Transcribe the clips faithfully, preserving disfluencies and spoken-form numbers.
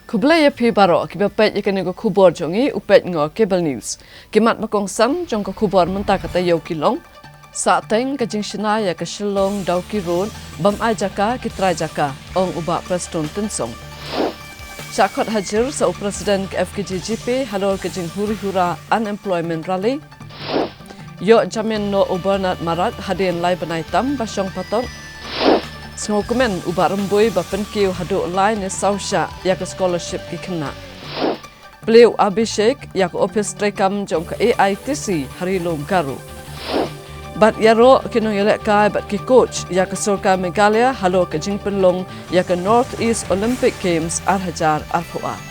Khublei ïa phi baroh kiba peit ïa kane ka khubor jong ngi, u peit noh Cable News. Ki mat ba kongsan jong ka khubor mynta ka taïew ki long: Sahteng ka jingshna ïa ka Shillong Dawki Road, bym ai jaka ki trai jaka, ong u Bah Prestone Tynsong. Shah khot hajir sa u President ka F K J G P halor ka jinghuri hura unemployment rally. Ïoh jamin noh u Bernard Marak hadien lai bnai tam ba shong patok. Sngewkmen u Bah Rymbui ba pynkiew haduh lai ne saw shah ïa ka scholarship ki khynnah. Plie u Abhishek ïa ka ophis treikam jong ka A I T C ha Ri Lum Garo. Bad ïaroh ki nongïalehkai bad ki coach ïa ka sorkar Meghalaya halor ka jingpynlong ïa ka North East Olympic Games ar hajar arphew ar.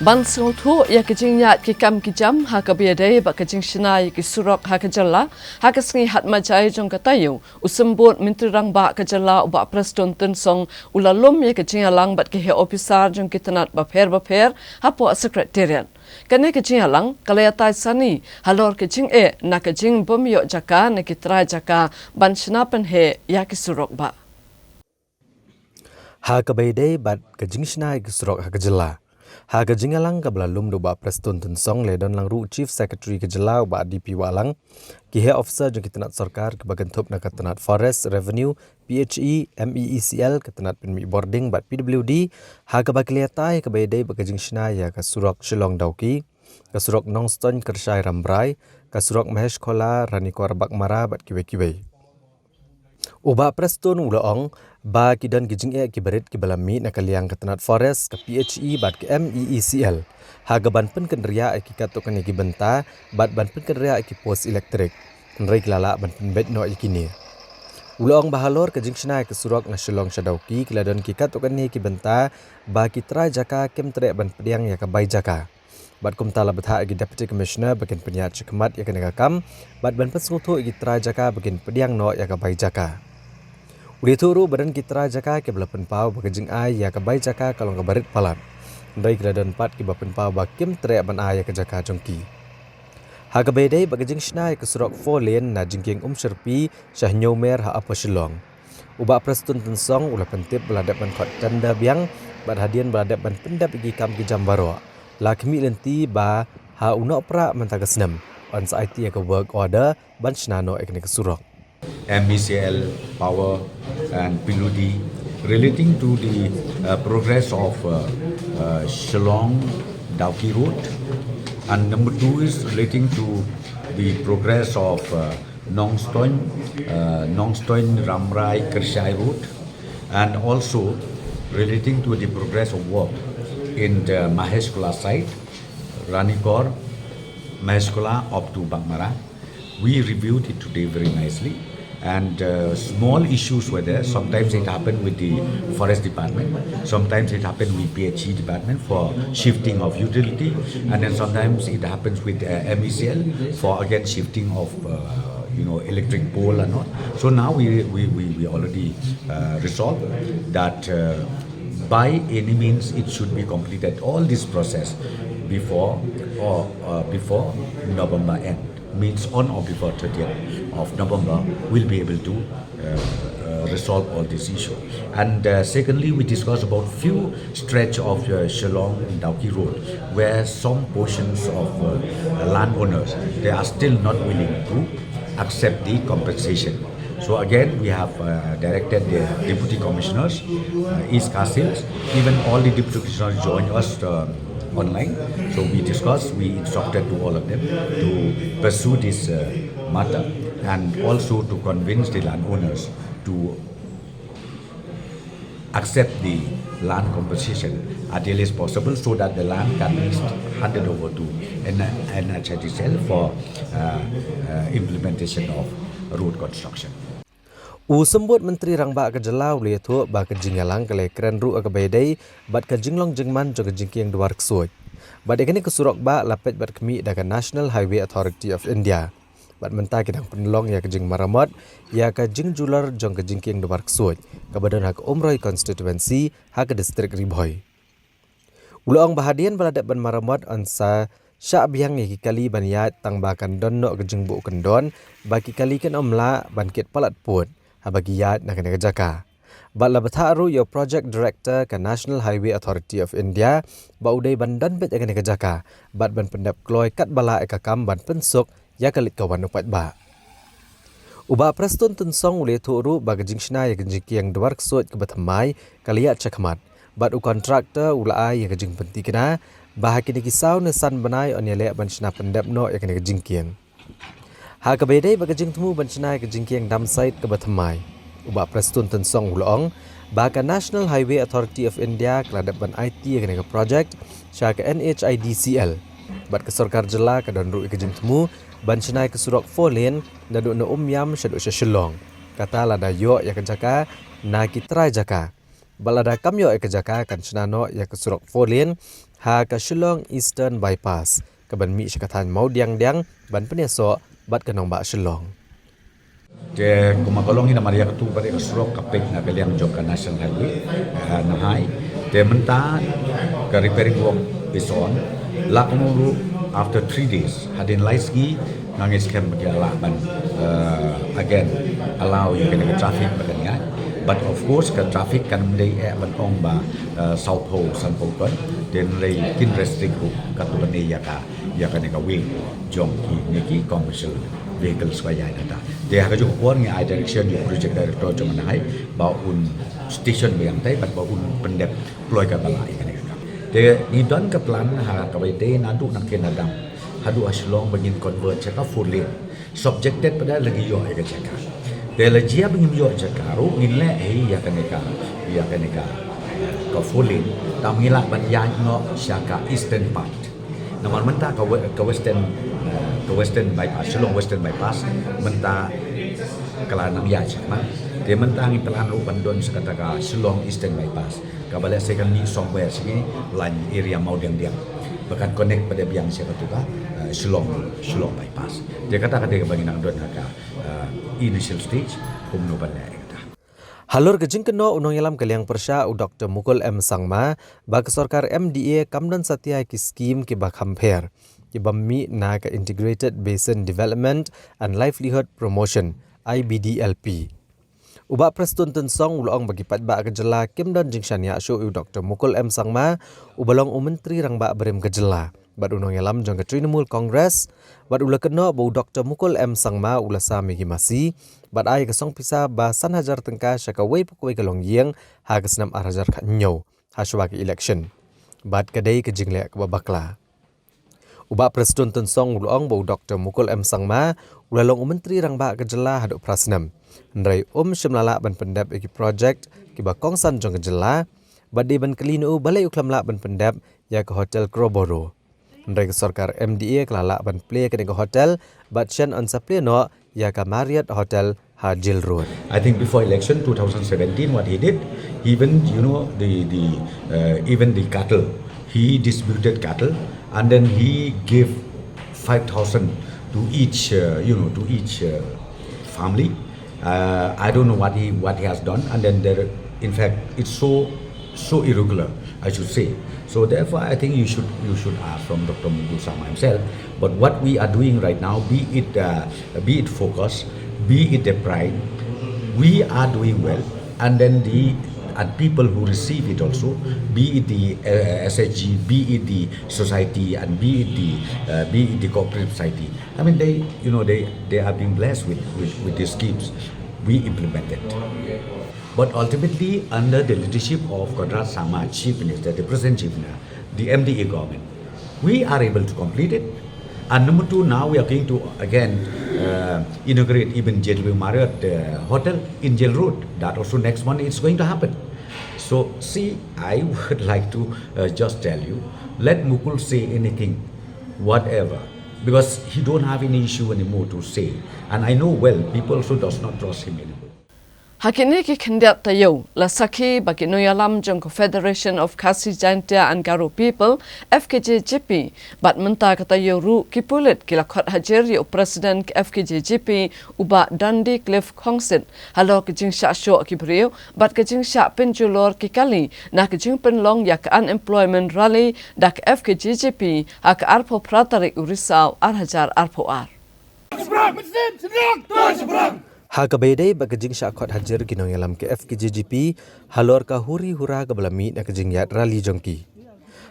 Ban sngewthuh ïa ka jingïaid ki kam ki jam ha kaba ïadei bad ka jingshna ïa ki surok ha ka jylla, ha ka sngi Hatmajai jong ka taïew, u Symbud Myntri Rangbah ka jylla u Bah Prestone Tynsong u la lum ïa ka jingïalang bad ki heh ophisar jong ki tnat bapher bapher hapoh Secretariat. Kane ka jingïalang ka la ïatai sani halor ka jingeh na ka jingbym ïoh jaka na ki trai jaka ban shna pynheh ïa ki surok bah. Ha kaba ïadei bad ka jingshna ïa ki surok ha ka jylla, ha ka jingïalang kaba la lum da u Bah Prestone Tynsong, la don lang ruh u Chief Secretary ka jylla u Bah D P Wahlang, ki heh ophisar jong ki tnat sorkar kiba kynthup na ka tnat Forest, Revenue, P H E, M E E C L, ka tnat pynmih bording bad P W D, ha kaba ki la ïatai ha kaba ïadei bad ka jingshna ïa ka surok Shillong Dawki, ka surok Nongstoiñ Kyrshai Rambrai, ka surok Maheshkhola Ranikor Baghmara bad kiwei kiwei. U Bah Prestone u la ong ba ki don ki jingeh kiba rit kiba la mih na ka liang ka tnat Forest, ka P H E bad ka M E E C L, ha kaban pynkynriah ïa ki katto katne ki bynta bad ban pynkynriah ïa ki post elektrik, hynrei ki la lah ban pynbeit noh ïa kine. U la ong ba halor ka jingshna ïa ka surok na Shillong sha Dawki, ki la don ki katto katne ki bynta ba ki trai jaka kim treh ban pdiang ïa ka bai jaka. Bad kumta la bthah ïa ki Deputy Commissioner ba kin pynïaid shakhmat ïa kane ka kam bad ban pynsngewthuh ïa ki trai jaka ba kin pdiang noh ïa ka bai jaka. U la ïathuh ruh ba don ki trai jaka kiba la pynpaw ba ka jingai ïa ka bai jaka ka long kaba rit palat, hynrei ki la don pat kiba pynpaw ba kim treh ban ai ïa ka jaka jong ki. Ha kaba ïadei bad ka jingshna ïa ka surok four lane na jingkieng Umshyrpi sha Hynñiewmer ha Upper Shillong, u Bah Prestone Tynsong u la pyntip ba la dep ban khot tender biang bad hadien ba la dep ban pyndep ïa ki kam ki jam baroh, la khmih lynti ba ha u Nohprah mynta ka snem yn sa aiti ïa ka work order ban shna noh ïa kane ka surok. M E C L, Power and P W D, relating to the, uh, progress of, uh, uh, Shillong Dawki Road, and number two is relating to the progress of, uh, Nongstoiñ, uh, Nongstoiñ Rambrai Kyrshai Road, and also relating to the progress of work in the Maheshkhola site, Ranikor, Maheshkhola up to Baghmara. We reviewed it today very nicely. And, uh, small issues were there. Sometimes it happened with the forest department. Sometimes it happened with P H E department for shifting of utility. And then sometimes it happens with, uh, M E C L for, again, shifting of, uh, you know, electric pole and all. So now we, we, we, we already, uh, resolved that, uh, by any means it should be completed, all this process, before or, uh, before November end. Means on or before thirtieth of November, we'll be able to, uh, uh, resolve all this issue. And, uh, secondly, we discussed about few stretch of, uh, Shillong Dawki Road, where some portions of, uh, landowners, they are still not willing to accept the compensation. So again, we have, uh, directed the deputy commissioners, uh, East Khasi Hills, even all the deputy commissioners join us, um, online. So we discussed, we instructed to all of them to pursue this, uh, matter and also to convince the landowners to accept the land compensation as early as possible so that the land can be handed over to N-, N H I D C L for, uh, uh, implementation of road construction. U Symbud Myntri Rangbah ka jylla u la ïathuh ba ka jingïalang ka la ïakren ruh ha kaba ïadei bad ka jinglong jingman jong ka jingkieng Dwar Ksuid. Bad ïa kane ka surok bah la peit bad khmih da ka National Highway Authority of India. Bad mynta ki dang pynlong ïa ka jingmaramot ïa ka jingjulor jong ka jingkieng Dwar Ksuid kaba don ha ka Umroi constituency ha ka district Ri Bhoi. U la ong ba hadien ba la dep ban maramot yn sa shah biang ïa ki kali ban ïaid tang ba kan don noh ka jingbuh kyndon ba ki kali kan ym lah ban kit palat pud haba ki ïaid na kane ka jaka. Bad la bthah ruh ïa u Project Director ka National Highway Authority of India ba u dei ban don beit ïa kane ka jaka bad ban pyndep kloi katba lah ïa ka kam ban pynsuk ïa ka leit ka wan u paidbah. U Bah Prestone Tynsong u la ïathuh ruh ba ka jingshna ïa ka jingkieng Dwar Ksuid kaba thymmai ka la ïaid shakhmat bad u contractor u la ai ïa ka jingpyntikna ba ha kine ki saw ne san bnai yn ïaleh ban shna pyndep noh ïa kane ka jingkieng. Ha kaba ïadei bad ka jingthmu ban shna ïa ka jingkieng dump site kaba thymmai, u Bah Prestone Tynsong u la ong ba ka National Highway Authority of India ka la dep ban aiti ïa kane ka project sha ka N H I D C L bad ka sorkar jylla ka don ruh ïa ka jingthmu ban shna ïa ka surok four lane naduh na Umiam shaduh sha Shillong, kata lada ïoh ïa ka jaka na ki trai jaka. Bad lada kam ïoh ïa ka jaka kan shna noh ïa ka surok four lane ha ka Shillong Eastern Bypass kaban mih sha ka thaiñ Mawdiangdiang ban pynïasoh bad ka nongbah Shillong. Te kumba ka long hi namar ïa katu pat ïa ka surok ka peit na ka liang jong ka National Highway, eh, Nahai. Te mynta ka repairing work is on. La kumno ruh after three days, hadien lai sngi, nga ngeit skhem ba ki lah ban, eh, again allow ïa kane ka traffic ba kan ïaid. But of course ka traffic kam dei eh ban ong ba, eh, sawphew sanphew ton. Te hynrei kin restrict ruh katto katne ïa ka, ïa kane ka wing jong kine ki commercial vehicles ba ïaid hangta. Te ha kajuh ka por ngi ai direction ïa u project director jong u Nahai ba un station biang tai bad ba un pyndep kloi kaba lah ïa kane ka kam. Te ngi don ka plan ha kaba ïadei naduh Nangkynadam haduh ha Shillong ba ngin convert sha ka four lane. Subjected pat da la ngi ïoh ïa ka jaka. Te la jia ba ngim ïoh jaka ruh ngin leh hi ïa kane ka, ïa kane ka, ka four lane. Te ngi lah ban ïaid noh sha ka eastern part. Namar mynta ka we-, ka western, eh, ka western bypass, Shillong Western Bypass, mynta ka la nang ïaid shakhmat. Te mynta ngi plan ruh ban don sha kata ka Shillong Eastern Bypass. Kaba lehse kan mih somewhere sha ki line area Mawdiangdiang. Ba kan connect pat da biang sha katu ka, eh, Shillong, Shillong Bypass. Te kata ka dei kaba ngi nang don ha ka, eh, initial stage, kumno ban leh ïa kata. Halor ka jingkynnoh u nongïalam ka liang pyrshah u Doktor Mukul M Sangma ba ka sorkar M D A kam don satia ki skim kiba kham pher kiba mih na ka Integrated Basin Development and Livelihood Promotion, I B D L P. U Bah Prestone Tynsong u la ong ba ki paidbah ka jylla kim don jingshaniah shuh ïa u Doktor Mukul M Sangma uba long u Myntri Rangbah barim ka jylla bad u nongïalam jong ka Trinamool Congress, bad u la kynnoh ba u Doktor Mukul M Sangma u la sam ïa ki masi bad ai ka song pisa ba san hajar tyngka sha kawei pa kawei ka longïing ha ka snem ar hajar khathynñiew hashwa ka election. Bad ka dei ka jingleh kaba bakla. U Bah Prestone Tynsong u la ong ba u Doktor Mukul M Sangma u la long u Myntri Rangbah ka jylla haduh phra snem, hynrei um shym la lah ban pyndep ïa ki project kiba kongsan jong ka jylla, bad dei ban kylli na u balei u khlem lah ban pyndep ïa ka Hotel Crowborough. Hynrei ka sorkar M D A ka la lah ban plie kane ka hotel bad shen yn sa plie noh ïa ka Marriott Hotel ha Jail Road. I think before election two thousand seventeen, what he did, even, you know, the, the, uh, even the cattle, he distributed cattle, and then he gave five thousand to each, uh, you know, to each, uh, family. Uh, I don't know what he, what he has done, and then there, in fact, it's so, so irregular, I should say. So therefore, I think you should, you should ask from Doctor Mukul Sangma himself. But what we are doing right now, be it, uh, be it FOCUS, be it the PRIDE, we are doing well. And then the, and people who receive it also, be it the, uh, S H G, be it the society, and be it the, uh, be it the cooperative society. I mean, they, you know, they, they are being blessed with, with, with these schemes. We implement it. But ultimately, under the leadership of Conrad Sangma, Chief Minister, the present Chief Minister, the M D A government, we are able to complete it. And number two, now we are going to again, uh, inaugurate even J W Marriott, uh, Hotel in Jail Road. That also next month it's going to happen. So, see, I would like to, uh, just tell you, let Mukul say anything, whatever, because he don't have any issue anymore to say. And I know well, people also does not trust him anymore. Ha kine ki khyndiat taïew, la sakhi ba ki nongïalam jong ka Federation of Khasi Jaintia and Garo People, F K J G P, bad mynta ka taïew ruh ki pulit ki la khot hajir ïa u President ka F K J G P, u Bah Dundee Cliff Khongsit, halor ka jingshah shoh ki briew bad ka jingshah pynjulor ki kali na ka jingpynlong ïa ka unemployment rally da ka F K J G P ha ka arphew phra tarik u Risaw ar hajar arphew ar. Ha kaba ïadei bad ka jingshah khot hajir ki nongïalam ka F K J G P halor ka huri hura kaba la mih na ka jingïaid rally jong ki.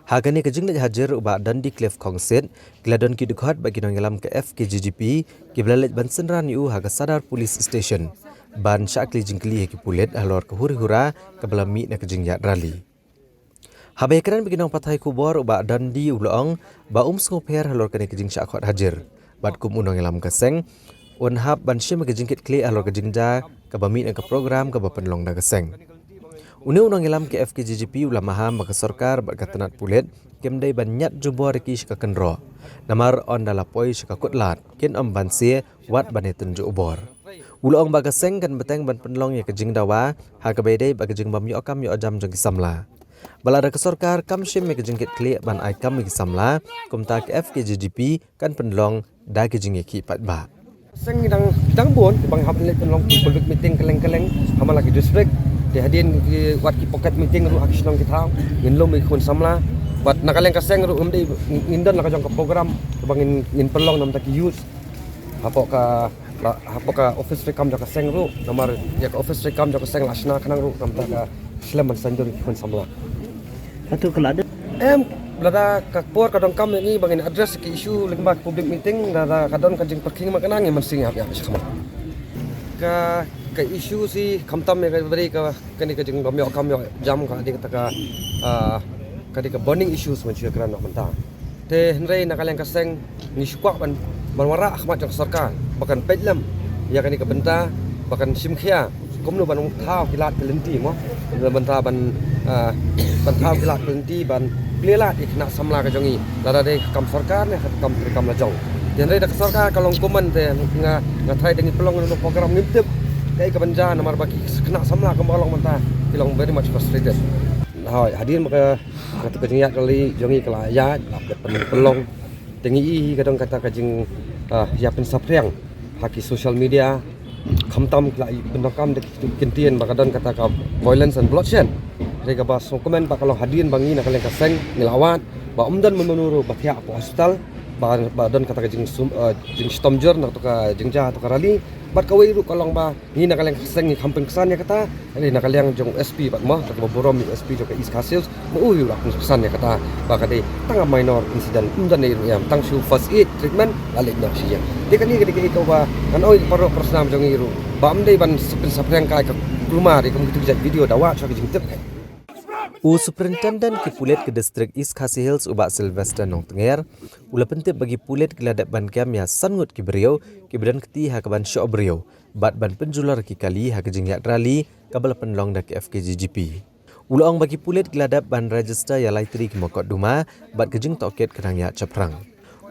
Ha kane ka jingleit hajir u Bah Dundee Cliff Khongsit, ki la don ki dkhot bad ki nongïalam ka F K J G P kiba la leit ban synran ïa u ha ka Sadar Police Station ban shah kylli jingkylli ha ki pulit halor ka huri hura kaba la mih na ka jingïaid rally. Haba ïakren bad ki nongpathai khubor u Bah Dundee u la ong ba um sngewpher halor kane ka jingshah khot hajir. Bad kum u nongïalam ka seng un hap ban shim ka jingkitkhlieh halor ka jingjia kaba mih na ka program kaba pynlong da ka seng. Une u nongïalam ka F K J G P u la maham ba ka sorkar bad ka tnat pulit kim dei ban ñiad jubor ïa ki sha ka kynroh. Namar ynda la poi sha ka kutlad kin ym banse wat ban ïatynjuh bor. U la ong ba ka seng kan bteng ban pynlong ïa ka jingdawa ha kaba ïadei bad ka jingbym ïoh kam ïoh jam jong ki samla. Ba lada ka sorkar kam shim ïa ka jingkitkhlieh ban ai kam ïa ki samla, kumta ka F K J G P kan pynlong da ki jingïakhih paidbah. Seng dang dang bun bang hap leit pynlong ki public meeting kylleng kylleng ha man la ki district. Te hadien ki wat ki pocket meeting ruh ha ki shnong ki thaw, ngin lum ïa ki khun samla. Bad na ka liang ka seng ruh ngim dei, ngin don la ka jong ka program ba ngin ngin pynlong namar ki youth. Hapoh ka, la, hapoh ka office treikam jong ka seng ruh, namar ïa ka office treikam jong ka seng la shna khnang ruh namar ka slem ban saiñdur ki khun samla. Hato ka la dep? Em, lada ka por ka donkam ïa ngi ba ngin address ki issue lyngba ka public meeting, lada ka don ka jingpyrkhing ma ka nang ngi mynsiem ïa ïa sha khmat. Ka, ka issue shi khamtam ïa ka bri ka kane ka jingbym ïoh kam ïoh jam ka dei kata ka, ah, ka dei ka burning issues man shu ïakren noh mynta. Te hynrei na ka liang ka seng ngi shu kwah ban, ban wanrah ha khmat jong ka sorkar ba kan peit lem ïa kane ka bynta, ba kan shim khia kumno ban thaw ki lad ki lynti mo, ban thaw ban, ah, ban thaw ki lad ki lynti ban plie lad ïa ki khynnah samla ka jong ngi, lada dei ka kam sorkar ne ka kam treikam la jong. Te hynrei da ka sorkar ka long kumne te nga, nga tharai da ngi pynlong ïa une u program ngim tip kaei kaban jia namar ba ki khynnah samla kumba long mynta ki long very much frustrated. Hooid, hadien ba ka, ka, ka jingïaid rally jong ngi ka la ïaid, la dep pyn-, pynlong. Te ngi i hi ka don kata ka jing, ah, ïa pynsaphriang ha ki social media. Khamtam ki la i pyndonkam da ki ktien ba ka don kata ka violence and bloodshed. Hynrei kaba sngewkmen ba ka long hadien ba ngi na ka liang ka seng ngi la wad ba ym don mano mano ruh ba thiah hapoh hospital, ba, ba don kata ka jingsum, ah, jingshitom jur na kata ka jingjia kata ka rally. Bad kawei ruh ka long ba ngi na ka liang ka seng ngi kham pynksan ïa kata, hynrei na ka liang jong u S P bad mo, kata ba burom u S P jong ka East Khasi Hills, ma u ruh u la pynksan ïa kata ba ka dei tang ka minor incident, ym don ei ruh ïa, tang shu first aid treatment la leit noh sha ïing. Te kane ka dei kaei kaba ngan ong ïa ka paralok parasnam jong ngi ruh ba ym dei ban pynsap reng kai ka kulmar ïa kum kitu ki jait video da wad sha ka jingtip kai. U Superintendent ki pulit ka District East Khasi Hills u Bah Sylvester Nongtnger u la pyntip ba ki pulit ki la dep ban kem ïa san ngut ki briew kiba don kti ha kaban shoh briew bad ban pynjulor ki kali ha ka jingïaid rally kaba la pynlong da ka F K J G P. U la ong ba ki pulit ki la dep ban register ïa lai tylli ki mokotduma bad ka jingtohkit ka dang ïaid shaphrang.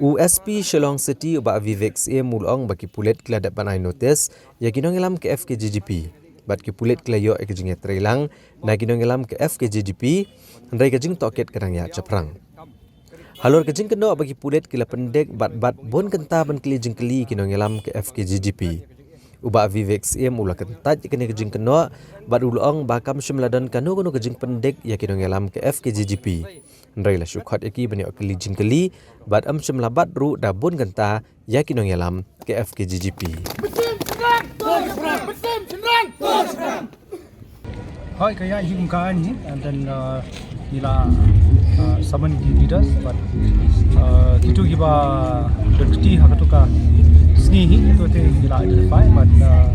U S P Shillong City u Bah Vivek Syiem u la ong ba ki pulit ki la dep ban ai notice ïa ki nongïalam ka F K J G P bad ki pulit ki la ïoh ïa ka jingïatreilang na ki nongïalam ka F K J G P, hynrei ka jingtohkit ka dang ïaid shaphrang. Halor ka jingkynnoh ba ki pulit ki la pyndik bad bat bun kynta ban kylli jingkylli ki nongïalam ka F K J G P, u Bah Vivek Syiem u la kyntait ïa kane ka jingkynnoh bad u la ong ba kam shym la don kano kano ka jingpyndik ïa ki nongïalam ka F K J G P. Hynrei la shu khot ïa ki ban ïoh kylli jingkylli bad ym shym la bat ruh da bun kynta ïa ki nongïalam ka F K J G P. Hooid, ka ïaid hi kum ka aiñ hi, and then, uh, ngi la, uh, summon ki leaders, but, uh, kitu kiba don kti ha katu ka sngi hi, kitu te ngi la identify, but, uh,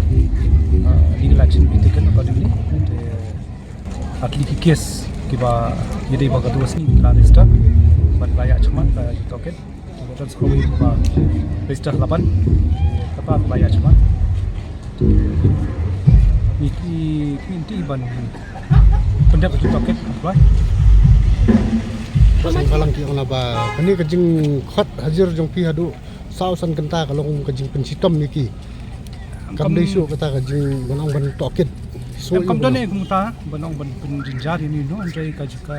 uh, legal action will be taken accordingly. Te, at least ki case kiba ïadei bad katu ka sngi ngi la register, but la ïaid shakhmat, la ïaid tohkit. Ka don sa kawei ba register laban. Kata ba ïa chman. Ni ki, ki minti ban pyndep ka tohkit, apply. Seng Balang ki ong ba kane ka jingkhot hajir jong phi haduh saw san kynta ka long ka jingpynshitom ïa ki. Kam dei shuh kata ka jing ban ong ban tohkit. So, em, kam don, eh, kumta ban ong ban pynjynjar ïa ni no, hynrei ka jingka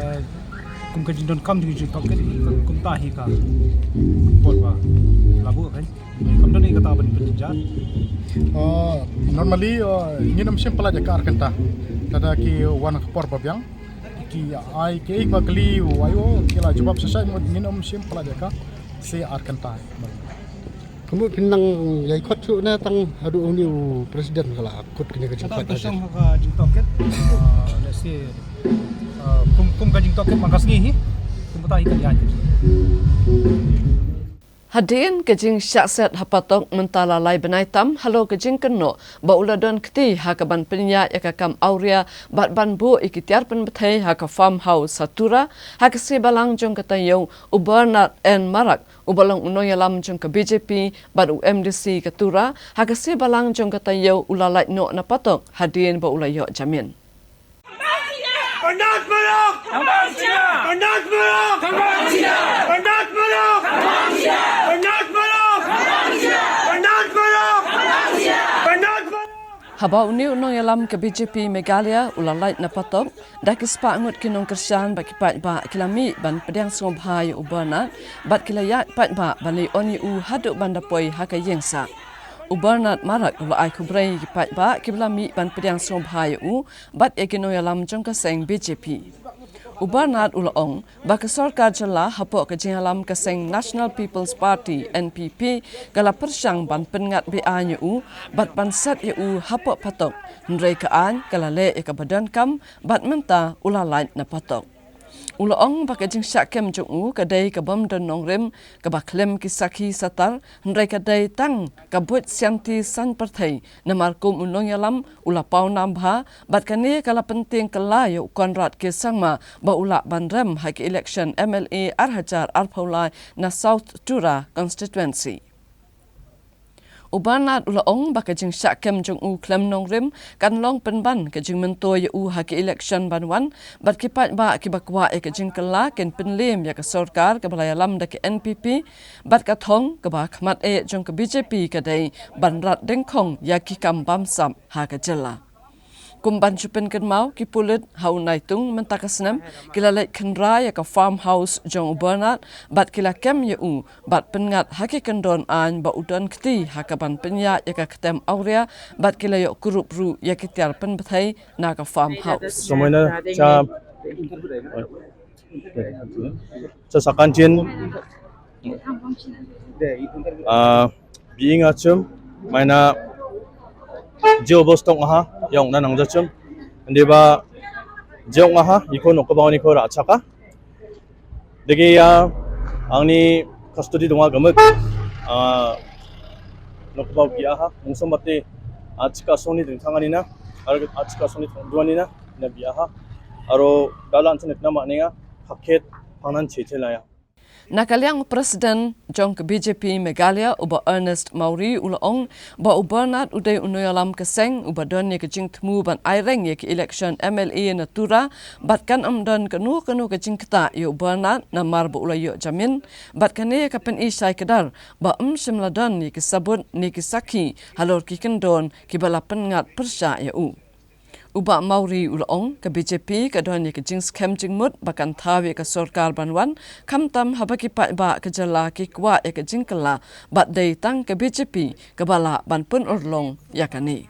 kum ka jingdonkam jong ka jingtohkit hi, kumta hi ka por ba la buh kan. Kam don, eh, kata ban pynjynjar. Oh, normally, oh, ngin ym shym pynlait ïa ka ar kynta. Lada ki wan ha ka por ba biang ki ai ki, eh, ba kylli u ai u ki la jubab shisha, ngin ym shym pynlait ïa ka. Shi ar kynta. Kumno phin nang ïai khot shuh ne tang haduh une u president ka la khot kine ka jingkhot. Tang song ka jingtohkit. Ah, let's see. Ah, kum, kum ka jingtohkit man ka sngi hi. Kumta hi ka jingtohkit. Hadien ka jingshah set ha Patok mynta la lai bnai tam halor ka jingkynnoh ba u la don kti ha ka ban pynïaid ïa ka kam awria bad ban buh ïa ki tiar pynbthei ha ka farmhouse ha Tura, ha ka sngi balang jong ka taïew, u Bernard N Marak, uba long u nongïalam jong ka B J P bad u M D C ka Tura, ha ka sngi balang jong ka taïew u la lait noh na Patok hadien ba u la ïoh jamin. Bernard Marak! Bernard Marak! Bernard Marak! Bernard Marak! Haba une u nongïalam ka B J P Meghalaya u la lait na Patok, da ki spah ngut ki nongkyrshan bad ki paidbah ki la mih ban pdiang sngewbha ïa u Bernard, bad ki la ïaid paidbah ban leit on ïa u haduh ban da poi ha ka ïingsah. U Bernard Marak u la ai khublei ïa ki paidbah kiba la mih ban pdiang sngewbha ïa u bad ïa ki nongïalam jong ka seng B J P. U Bernard u la ong ba ka sorkar jylla hapoh ka jingïalam ka seng National People's Party, N P P, ka la pyrshang ban pynngat beaiñ ïa u bad ban set ïa u hapoh Patok, hynrei ka aiñ ka la leh ïa kaba donkam bad mynta u la lait na Patok. U la ong ba ka jingshah kem jong u ka dei ka bym don nongrim, kaba khlem ki sakhi satar, hynrei ka dei tang ka buit sianti saiñ pyrthei, namar kum u nongïalam u la paw nam bha, bad kane ka la pyntieng kylla ïa u Conrad K Sangma ba u lah ban rem ha ka election M L A ar hajar arphew lai na South Tura constituency. U Bernard u la ong ba ka jingshah kem jong u khlem nongrim kan long pynban ka jingmyntoi ïa u ha ka election ban wan, bad ki paidbah kiba kwah ïa ka jingkylla kin pynliem ïa ka sorkar kaba la ïalam da ka N P P, bad ka thong kaba khmat eh jong ka B J P ka dei ban rat dyngkhong ïa ki kam bamsap ha ka jylla. Kum ban shu pynkynmaw, ki pulit ha u Naitung mynta ka snem ki la leit khynra ïa ka farmhouse jong u Bernard bad ki la kem ïa u bad pynngat ha ki kyndon aiñ ba u don kti ha ka ban pynïaid ïa ka ktem awria bad ki la ïoh kurup ruh ïa ki tiar pynbthei na ka farmhouse. Somoina cha, cha sakan chin, ah, being a chum, maina jeo bos tong aha, yong na nang jachum, ndiba jeo aha, iko no kaba ni ko ra chaka. Degi ya, angni custody donga gamuk, ah, nokbau biaha, mungsom bate, ah, chika soni ding tangani na, ar, ah, chika soni duani na, na biaha, aro dalan chenek nama ninga, paket, pangnan cheche laya. Na ka liang u President jong ka B J P Meghalaya uba Ernest Mawrie u la ong ba u Bernard u dei u nongïalam ka seng uba don ïa ka jingthmu ban aireng ïa ka election M L A na Tura, bad kan ym don kano kano ka jingktah ïa u Bernard namar ba u la ïoh jamin, bad kane ka pyni shai kdar ba ym shym la don ïa ki sabut ne ki sakhi halor ki kyndon kiba la pynngat pyrshah ïa u. U Bah Mawrie u la ong, ka B J P ka don ïa ka jingskhem jingmut ba kan thaw ïa ka sorkar ban wan, khamtam haba ki paidbah ka jylla ki kwah ïa ka jingkylla, bad dei tang ka B J P kaba lah ban pynurlong ïa kane.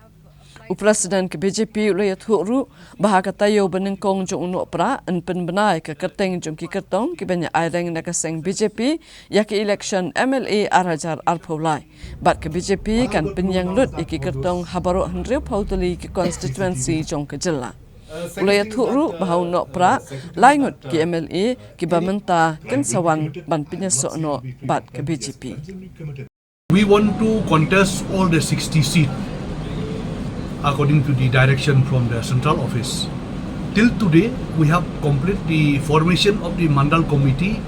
U President ka B J P u la ïathuh ruh ba ha ka taïew banyngkong jong u Nohprah yn pynbna ïa ka kyrteng jong ki kyrtong kiban ïa aireng na ka seng B J P ïa ka election M L A ar hajar arphew lai. Bad ka B J P kan pynïeng lut ïa ki kyrtong ha baroh hynriewphew tylli ki constituency jong ka jylla. U la ïathuh ruh ba ha u Nohprah lai ngut ki M L A kiba mynta kin sa wan ban pynïasoh noh bad ka B J P. We want to contest all the sixty seat according to the direction from the central office. Till today, we have complete the formation of the Mandal committee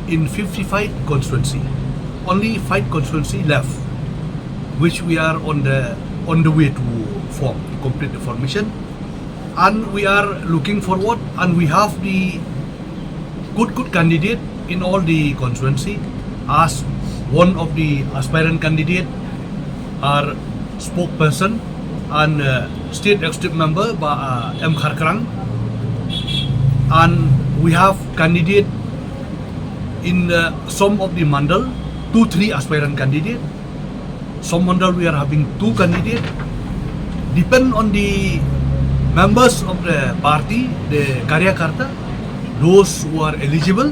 in fifty-five constituency. Only five constituency left, which we are on the, on the way to form, to complete the formation. And we are looking forward, and we have the good, good candidate in all the constituency. As one of the aspirant candidate, our spokesperson and, uh, state executive member, Bah, uh, M Kharkrang. And we have candidate in, uh, some of the mandal, two, three aspirant candidate. Some mandal we are having two candidate. Depend on the members of the party, the karyakarta, those who are eligible,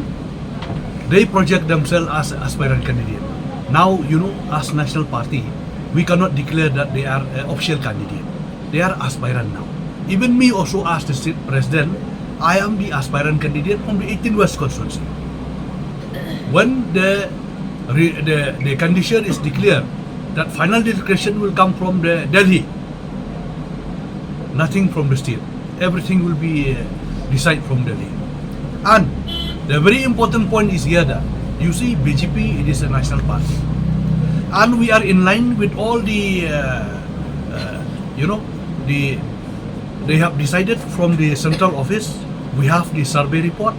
they project themselves as aspirant candidate. Now, you know, as National Party, we cannot declare that they are an official candidate. They are aspirant now. Even me also, as the state president, I am the aspirant candidate from the eighteen West constituency. When the, re- the, the condition is declared, that final declaration will come from the Delhi, nothing from the state. Everything will be uh, decided from Delhi. And the very important point is here that, you see, B J P, it is a national party. And we are in line with all the, uh, uh, you know, the they have decided from the central office. We have the survey report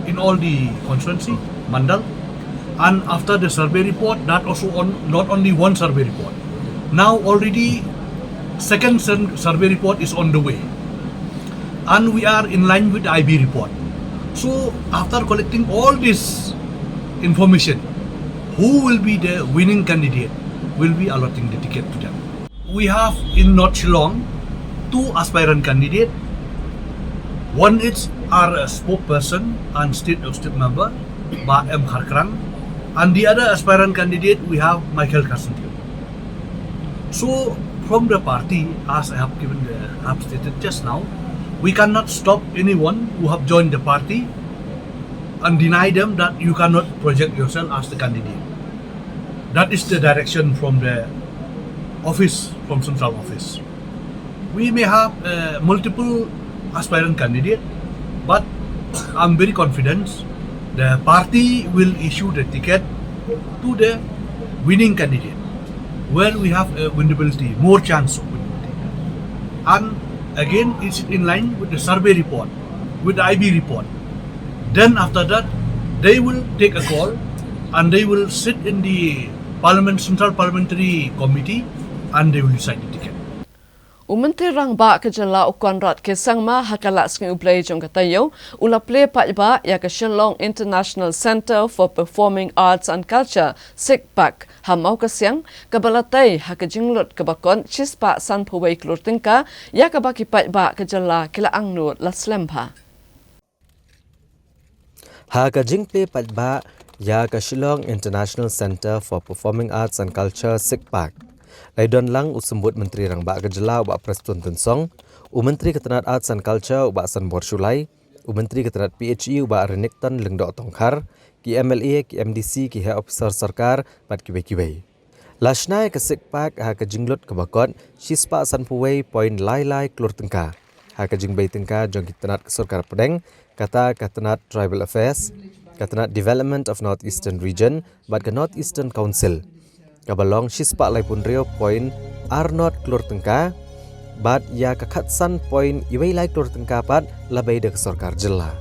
in all the constituency, mandal. And after the survey report, that also on not only one survey report. Now already second sur- survey report is on the way. And we are in line with the I B report. So after collecting all this information, who will be the winning candidate will be allotting the ticket to them. We have in North Shillong two aspirant candidate. One is our uh, spokesperson and state executive member, Bah M Kharkrang, and the other aspirant candidate we have Michael Kharsyntiew. So from the party, as I have given the, I have stated just now, we cannot stop anyone who have joined the party and deny them that you cannot project yourself as the candidate. That is the direction from the office, from central office. We may have uh, multiple aspirant candidate, but I'm very confident the party will issue the ticket to the winning candidate, where we have a winnability, more chance of winnability. And again, it's in line with the survey report, with the I B report. Then after that, they will take a call and they will sit in the Parliament Central Parliamentary Committee and they will decide the ticket. U Myntri Rangbah ka Jylla u Conrad K Sangma ha ka lad sngi U Blei jong ka taïew u la plie paidbah ïa ka Shillong International Centre for Performing Arts and Culture, SICPAC, ha Mawkasiang, kaba la tei ha ka jinglut kaba kot shispah sanphew klur tyngka ïa kaba ki paidbah ka jylla ki la angnud la slem bha. Ha ka jingplie paidbah ïa ka Shillong International Centre for Performing Arts and Culture, SICPAC, la don lang u Symbud Myntri Rangbah ka Jylla u Bah Prestone Tynsong, u Myntri ka tnad Arts and Culture u Bah Sanbor Shullai, u Myntri ka tnad P H E u Bah Renikton Lyngdoh Tongkhar, ki M L A, ki M D C, ki heh ophisar sorkar bad kiwei kiwei. La shna ïa ka SICPAC ha ka jinglut kaba kot shispah sanphew point lai lai klur tyngka ha ka jingbei tyngka jong ki tnad ka sorkar pdeng, kata ka tnad Tribal Affairs, ka tnad Development of North Eastern Region bad ka North Eastern Council, kaba long shispah laiphew hynriew point ar not klur tyngka, bad ïa ka khatsan point iwei lai klur tyngka pat la bei da ka sorkar jylla.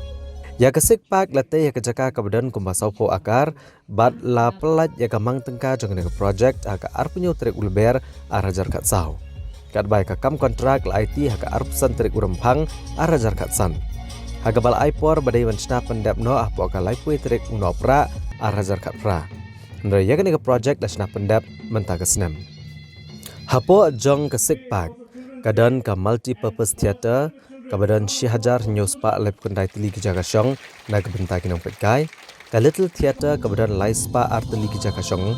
Ïa ka SICPAC la tei ha ka jaka kaba don kumba sawphew akar bad la pyllait ïa ka mang tyngka jong kane ka projek ha ka arphew hynñiew tarik u Lber ar hajar khatsaw. Katba ïa ka kam kontrak la aiti ha ka arphew san tarik u Rymphang ar hajar khatsan, ha kaba la ai por ba dei ban shna pyndep noh hapoh ka laiphew tarik u Nohprah ar hajar khatphra. Hynrei ïa kane ka projek la shna pyndep mynta ka snem. Hapoh jong ka SICPAC ka don ka Multipurpose Theatre, kaba don shi hajar hynñiew spah laiphew khyndai tylli ki jaka shong na ka bynta ki nongpeitkai, ka Little Theatre kaba don lai spah ar tylli ki jaka shong,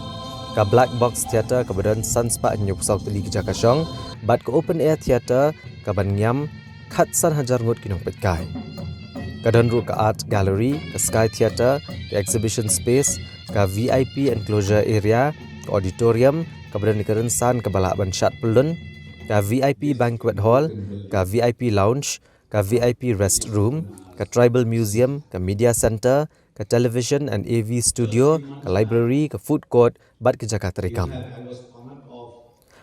ka Black Box Theatre kaba don san spah hynñiewphew saw tylli ki jaka shong, bad ka Open Air Theatre kaban ngiam khatsan hajar ngut ki nongpeitkai. Ka don ruh ka Art Gallery, ka Sky Theatre, ka Exhibition Space, ka V I P Enclosure Area, ka Auditorium kaba don ïa ka rynsan kaba lah ban shad pyllun, ka V I P Banquet Hall, ka V I P Lounge, ka V I P Rest Room, ka Tribal Museum, ka Media Centre, ka Television and A V Studio, ka Library, ka Food Court bad ki jaka treikam.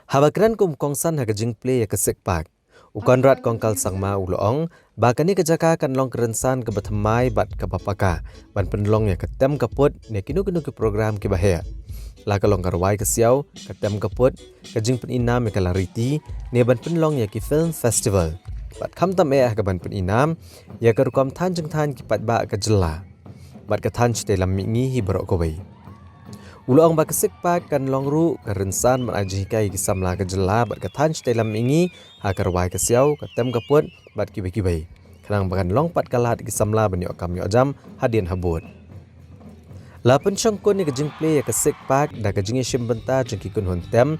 Haba kren kum u kongsan ha ka jingplie ïa ka SICPAC, u Conrad Kongkal Sangma u la ong ba kane ka jaka kan long ka rynsan kaba thymmai bad kaba paka ban pynlong ïa ka tem ka put ne kino kino ki program kiba heh, la ka long ka rwai ka siaw, ka tem ka put, ka jingpyni nam ïa ka lariti, ne ban pynlong ïa ki film festival, bad khamtam eh ha kaban pyni nam ïa ka rukom thaiñ jingthaiñ ki paidbah ka jylla bad ka thaiñ shatei lam mihngi hi baroh kawei. U la ong ba ka SICPAC kan long ruh ka rynsan ban ai jinghikai ïa ki samla ka jylla bad ka thaiñ shatei lam mihngi ha ka rwai ka siaw, ka tem ka put bad kiwei kiwei, khnang ba kan long pat ka lad ïa ki samla ban ïoh kam ïoh jam hadien habud. La pynshongkun ïa ka jingplie ïa ka Sik Pak da ka jingïashim bynta jong ki kynhun tem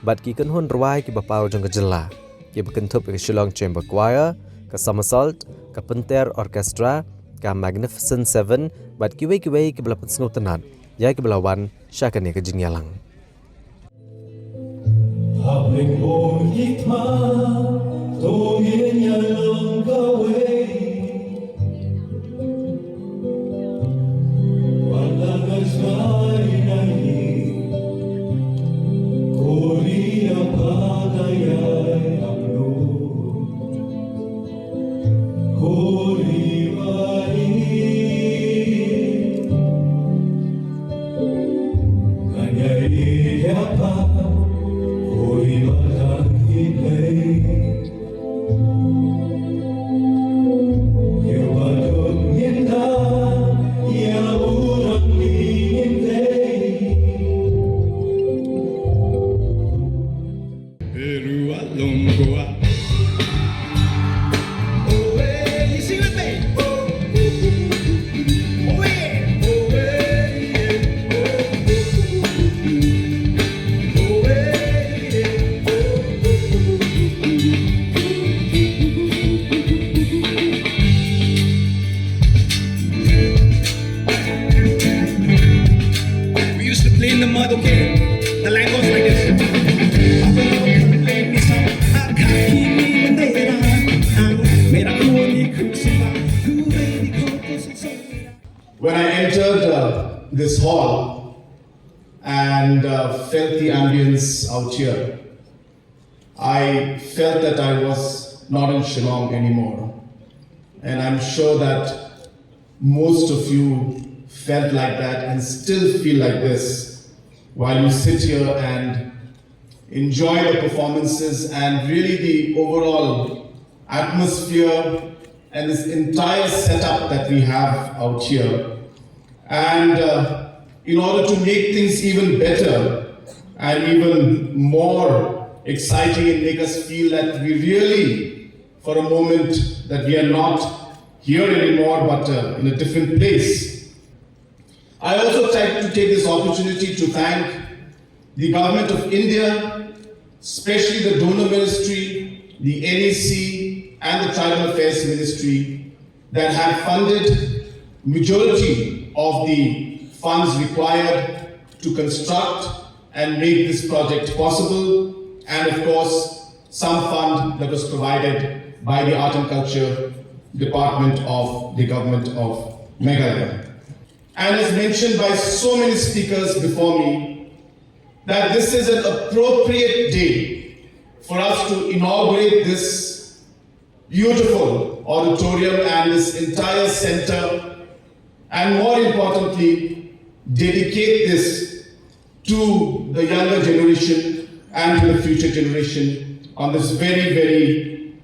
bad ki kynhun rwai kiba paw jong ka jylla, kiba kynthup ïa ka Shillong Chamber Choir, ka Somersault, ka Pynter Orchestra, ka Magnificent Seven bad kiwei kiwei kiba la pynsngewtynnat ïa kiba la wan sha kane ka jingïalang. We used to play in the mud, okay? The line goes like this. When I entered uh, this hall and uh, felt the ambience out here, I felt that I was not in Shillong anymore. And I'm sure that most of you felt like that and still feel like this while you sit here and enjoy the performances and really the overall atmosphere and this entire setup that we have out here. And uh, in order to make things even better and even more exciting and make us feel that we really, for a moment, that we are not here anymore but uh, in a different place, I also try to take this opportunity to thank the Government of India, especially the Donor Ministry, the N E C, and the Tribal Affairs Ministry that have funded majority of the funds required to construct and make this project possible, and of course, some fund that was provided by the Art and Culture Department of the Government of Meghalaya. And as mentioned by so many speakers before me, that this is an appropriate day for us to inaugurate this beautiful auditorium and this entire center, and more importantly, dedicate this to the younger generation and to the future generation on this very, very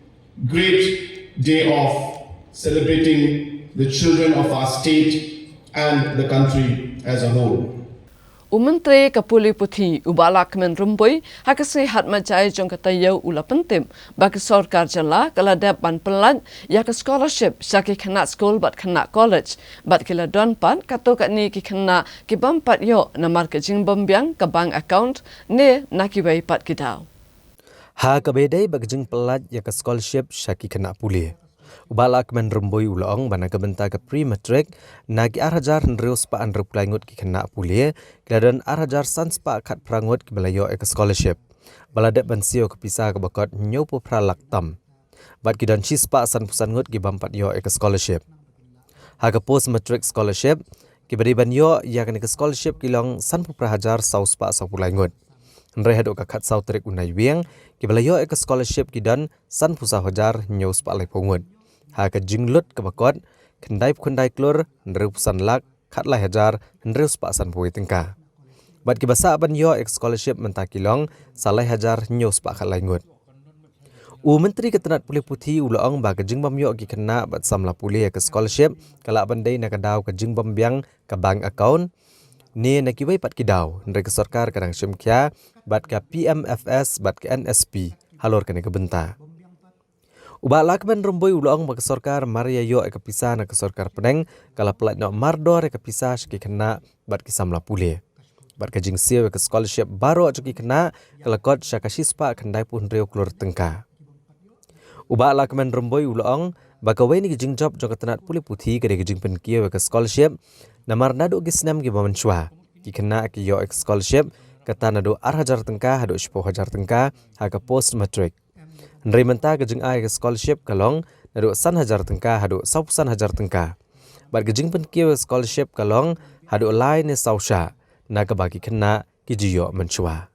great day of celebrating the children of our state and the country as a whole. U Myntri ka Pule Puthi, u Bah Lahkmen Rymbui, ha ka sngi Hatmajai jong ka taïew u la pyntip ba ka sorkar jylla ka la dep ban pyllait ïa ka scholarship sha ki khynnah skul bad khynnah college, bad ki la don pat katto katne ki khynnah ki bym pat ïoh namar ka jingbymbiang ka bank account ne na kiwei pat ki daw. Ha kaba ïadei bad ka jingpyllait ïa ka scholarship sha ki khynnah pule, u Bah Lahkmen Rymbui u la ong ba na ka bynta ka pre matric, na ki ar hajar hynriew spah hynriew phew lai ngut ki khynnah pule, ki la don ar hajar san spah khatphra ngut kiba la ïoh ïa ka scholarship, ba la dep ban siew ka pisa kaba kot hynñiewphew phra lak tam, bad ki don shi spah sanphew san ngut ki bym pat ïoh ïa ka scholarship. Ha ka post matric scholarship, kiba dei ban ïoh ïa kane ka scholarship ki long sanphew phra hajar saw spah sawphew lai ngut, hynrei haduh ka khatsaw tarik u Naiwieng, kiba la ïoh ïa ka scholarship ki don sanphew saw hajar hynñiew spah laiphew ngut, ha ka jinglut kaba kot khyndaiphew khyndai klur hynriewphew san lak khatlai hajar hynriew spah sanphew wei tyngka. Bad kiba sah ban ïoh ïa ka scholarship mynta ki long sa lai hajar hynñiew spah khatlai ngut. U Myntri ka tnat Pule Puthi u la ong ba ka jingbym ïoh ki khynnah bad samla pule ïa ka scholarship ka lah ban dei na ka daw ka jingbymbiang ka bank account ne na kiwei pat ki daw, hynrei ka sorkar ka dang shim khia bad ka P M F S bad ka N S P halor kane ka bynta. U Bah Lahkmen Rymbui u la ong ba ka sorkar mar ïa ïoh ïa ka pisa na ka sorkar pdeng, ka la pyllait noh mardor ïa ka pisa sha ki khynnah bad ki samla pule. Bad ka jingsiew ïa ka scholarship baroh jong ki khynnah ka la kot sha ka shispah khyndai phew hynriew klur tyngka. U Bah Lahkmen Rymbui u la ong ba kawei na ki jingjop jong ka tnat pule puthi ka dei ka jingpynkiew ïa ka scholarship, namar naduh ki snem kiba mynshuwa ki khynnah ki ïoh ïa ka scholarship kata naduh ar hajar tyngka haduh shiphew hajar tyngka ha ka post matric. Hynrei mynta ka jingai ka scholarship ka long naduh san hajar tyngka haduh saw phew san hajar tyngka. Bad ka jingpynkiew ïa ka scholarship ka long haduh lai ne saw shah, na kaba ki khynnah ki ju ïoh mynshuwa.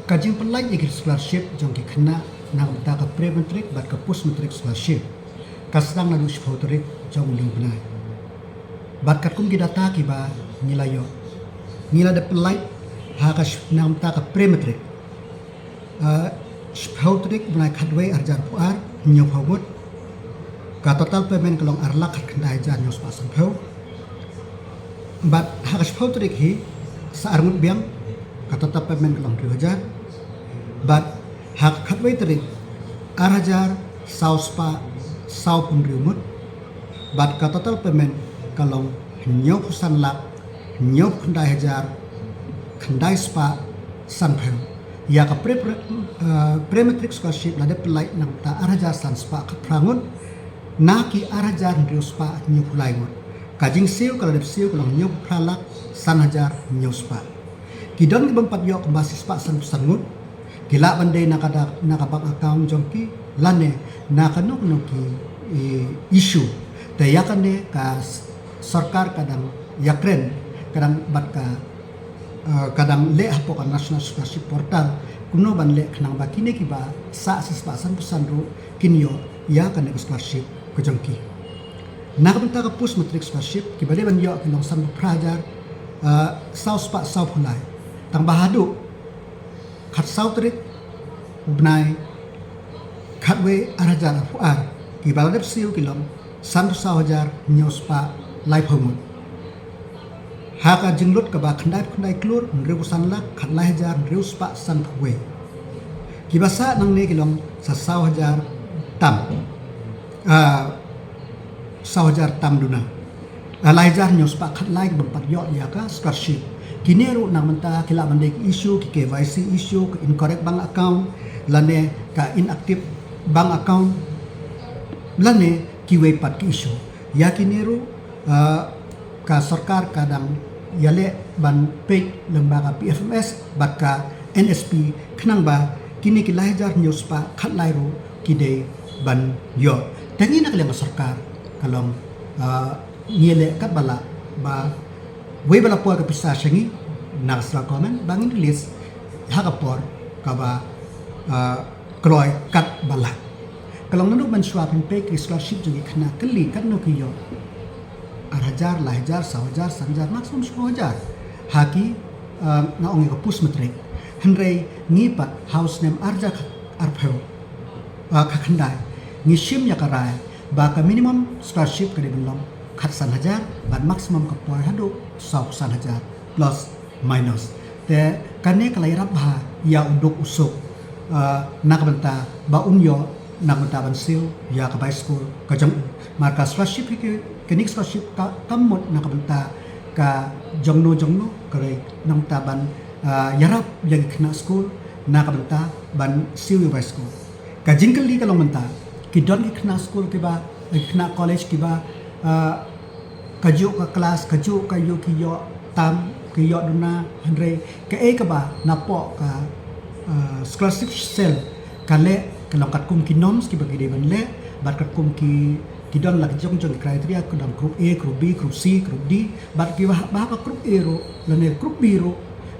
Ka jingpyllait ïa ki scholarship jong ki khynnah na ka bynta ka pre matric bad ka post matric scholarship ka sdang naduh shiphew tarik jong u bnai. Bad katkum ki data kiba ngi la ïoh, ngi la dep pyllait ha ka sh-, na ka bynta ka pre matric. Ah, shiphew tarik u bnai khatwei ar hajar arphew ar, hynñiewphew ngut. Ka total payment ka long ar lak khatkhyndai hajar hynñiewspah sanphew. Bad ha ka shiphew tarik hi sa ar ngut biang, ka total payment ka long hynriew hajar. Bad ha ka khatwei tarik ar hajar saw spah saw phew hynriew ngut. Bad ka total payment ka long hynñiewphew san lak hynñiewphew khyndai hajar khyndai spah sanphew. Ïa ka pre, pre, eh, pre matric scholarship la dep pyllait na ka bynta ar hajar san spah khatphra ngut na ki ar hajar hynriew spah hynñiewphew lai ngut. Ka jingsiew ka la dep siew ka long hynñiewphew phra lak san hajar hynñiew spah. Ki don ki bym pat ïoh kumba shispah sanphew san ngut, ki lah ban die na ka da, na ka bank account jong ki lane na kano kano ki, eh, issue. Te ïa kane ka s-, sorkar ka dang ïakren, ka dang bad ka, eh, ka dang leh hapoh ka National Scholarship Portal kumno ban leh khnang ba kine kiba sah shispah sanphew san ruh kin ïoh ïa kane ka scholarship ka jong ki. Na ka bynta ka post matric scholarship kiba dei ban ïoh ki long sanphew phra hajar, eh, saw spah saw phew lai. Tang ba haduh khatsaw tarik u bnai khatwei ar hajar arphew ar, kiba la dep siew ki long sanphew saw hajar hynñiew spah laiphew ngut. Ha ka jinglut kaba khyndai phew khyndai klur hynriewphew san lak khatlai hajar hynriew spah sanphew wei. Kiba sah nangne ki long sa saw hajar tam. Ah, saw hajar tam duna. Ah, lai hajar hynñiew spah khatlai ki bym pat ïoh ïa ka scholarship. Kine ruh na ka bynta ki lah ban dei ki issue, ki K Y C issue, ka incorrect bank account, lane ka inactive bank account, lane kiwei pat ki issue. Ïa kine ruh, ah, ka sorkar ka dang ïaleh ban peit lyngba ka P F M S bad ka N S P khnang ba kine ki lai hajar hynñiew spah khatlai ruh ki dei ban ïoh. Te ngi na ka liang ka sorkar ka long, ah, ngi leh katba lah ba wei ba la poi ka pisa sha ngi na ka central government ba ngin release ha ka por kaba, ah, kloi katba lah. Ka long naduh mynshuwa phin peit ki scholarship jong ki khynnah kylli katno ki ïoh. Ar hajar, lai hajar, saw hajar, san hajar, maximum shiphew hajar. Ha ki, ah, nga ong ïa ka post matric. Hynrei ngi pat ha u snem ar hajar arphew, ah, khatkhyndai, ngi shim ïa ka rai ba ka minimum scholarship ka dei ban long khatsan hajar bad maximum ka poi haduh saw san hajar plus minus. Te kane ka la ïarap bha ïa u duk u suk, ah, na ka bynta ba un ïoh na ka bynta ban siew ïa ka bai skul ka jong u. Namar ka scholarship hi ki, kane ka scholarship ka, kam mut na ka bynta ka jongno jongno, ka dei na ka bynta ban, ah, ïarap ïa ki khynnah skul na ka bynta ban siew ïa bai skul. Ka jingkylli ka long mynta, ki don ki khynnah skul kiba, ki khynnah college kiba, ah, kajuh ka klas, kajuh ka ïoh ki ïoh tam, ki ïoh duna, hynrei kaei kaba napoh ka, ah, scholarship cell ka leh, ka long katkum ki norms kiba ki dei ban leh, bad katkum ki, ki don la ki jong jong ki criteria, ka don group A, group B, group C, group D, bad kiba, ba, ba group A ruh lane group B ruh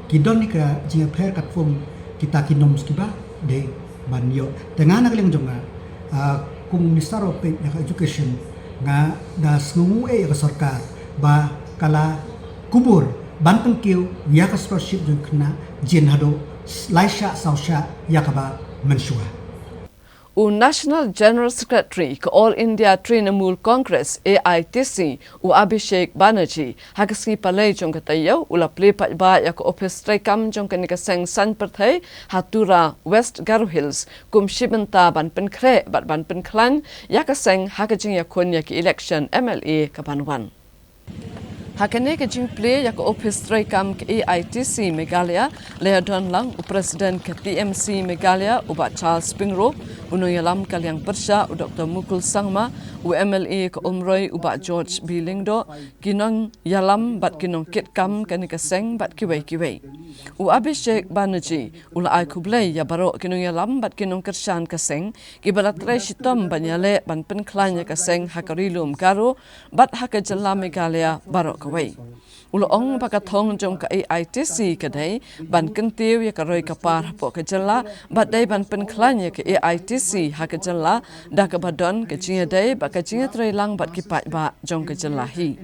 ki don ïa ka jingïapher katkum kita ki norms kiba dei ban ïoh. Te nga na ka liang jong nga, ah, kum u minister uba peit ïa ka education, nga da sngewnguh eh ïa ka sorkar ba ka la kubur ban pynkiew ïa ka scholarship jong ki khynnah jin haduh lai shah saw shah ïa kaba mynshuwa. U National General Secretary ka All India Trinamool Congress, A I T C, u Abhishek Banerjee, ha ka sngi Palei jong ka taïew, u la plie paidbah ïa ka ophis treikam jong kane ka seng saiñ pyrthei ha Tura, West Garo Hills, kum shi bynta ban pynkhreh bad ban pynkhlaiñ ïa ka seng ha ka jingïakhun ïa ka election M L A ka ban wan. Ha kane ka jingplie ïa ka ophis treikam ka A I T C Meghalaya, la ïadon lang u President ka T M C Meghalaya, u Bah Charles Pyngrope, u nongïalam ka liang pyrshah, u Doktor Mukul Sangma, u M L A ka Umroi, u Bah George B Lyngdoh, ki nongïalam bad ki nongkitkam kane ka seng bad kiwei kiwei. U Abhishek Banerjee u la ai khublei ïa baroh ki nongïalam bad ki nongkyrshan ka seng, kiba la trei shitom ban ïaleh ban pynkhlaiñ ïa ka seng ha ka Ri Lum Garo bad ha ka jylla Meghalaya baroh kawei. U la ong ba ka thong jong ka A I T C ka dei ban kyntiew ïa ka roi ka par hapoh ka jylla, bad dei ban pynkhlaiñ ïa ka A I T C ha ka jylla da kaba don ka jingïadei bad ka jingïatreilang bad ki paidbah jong ka jylla hi.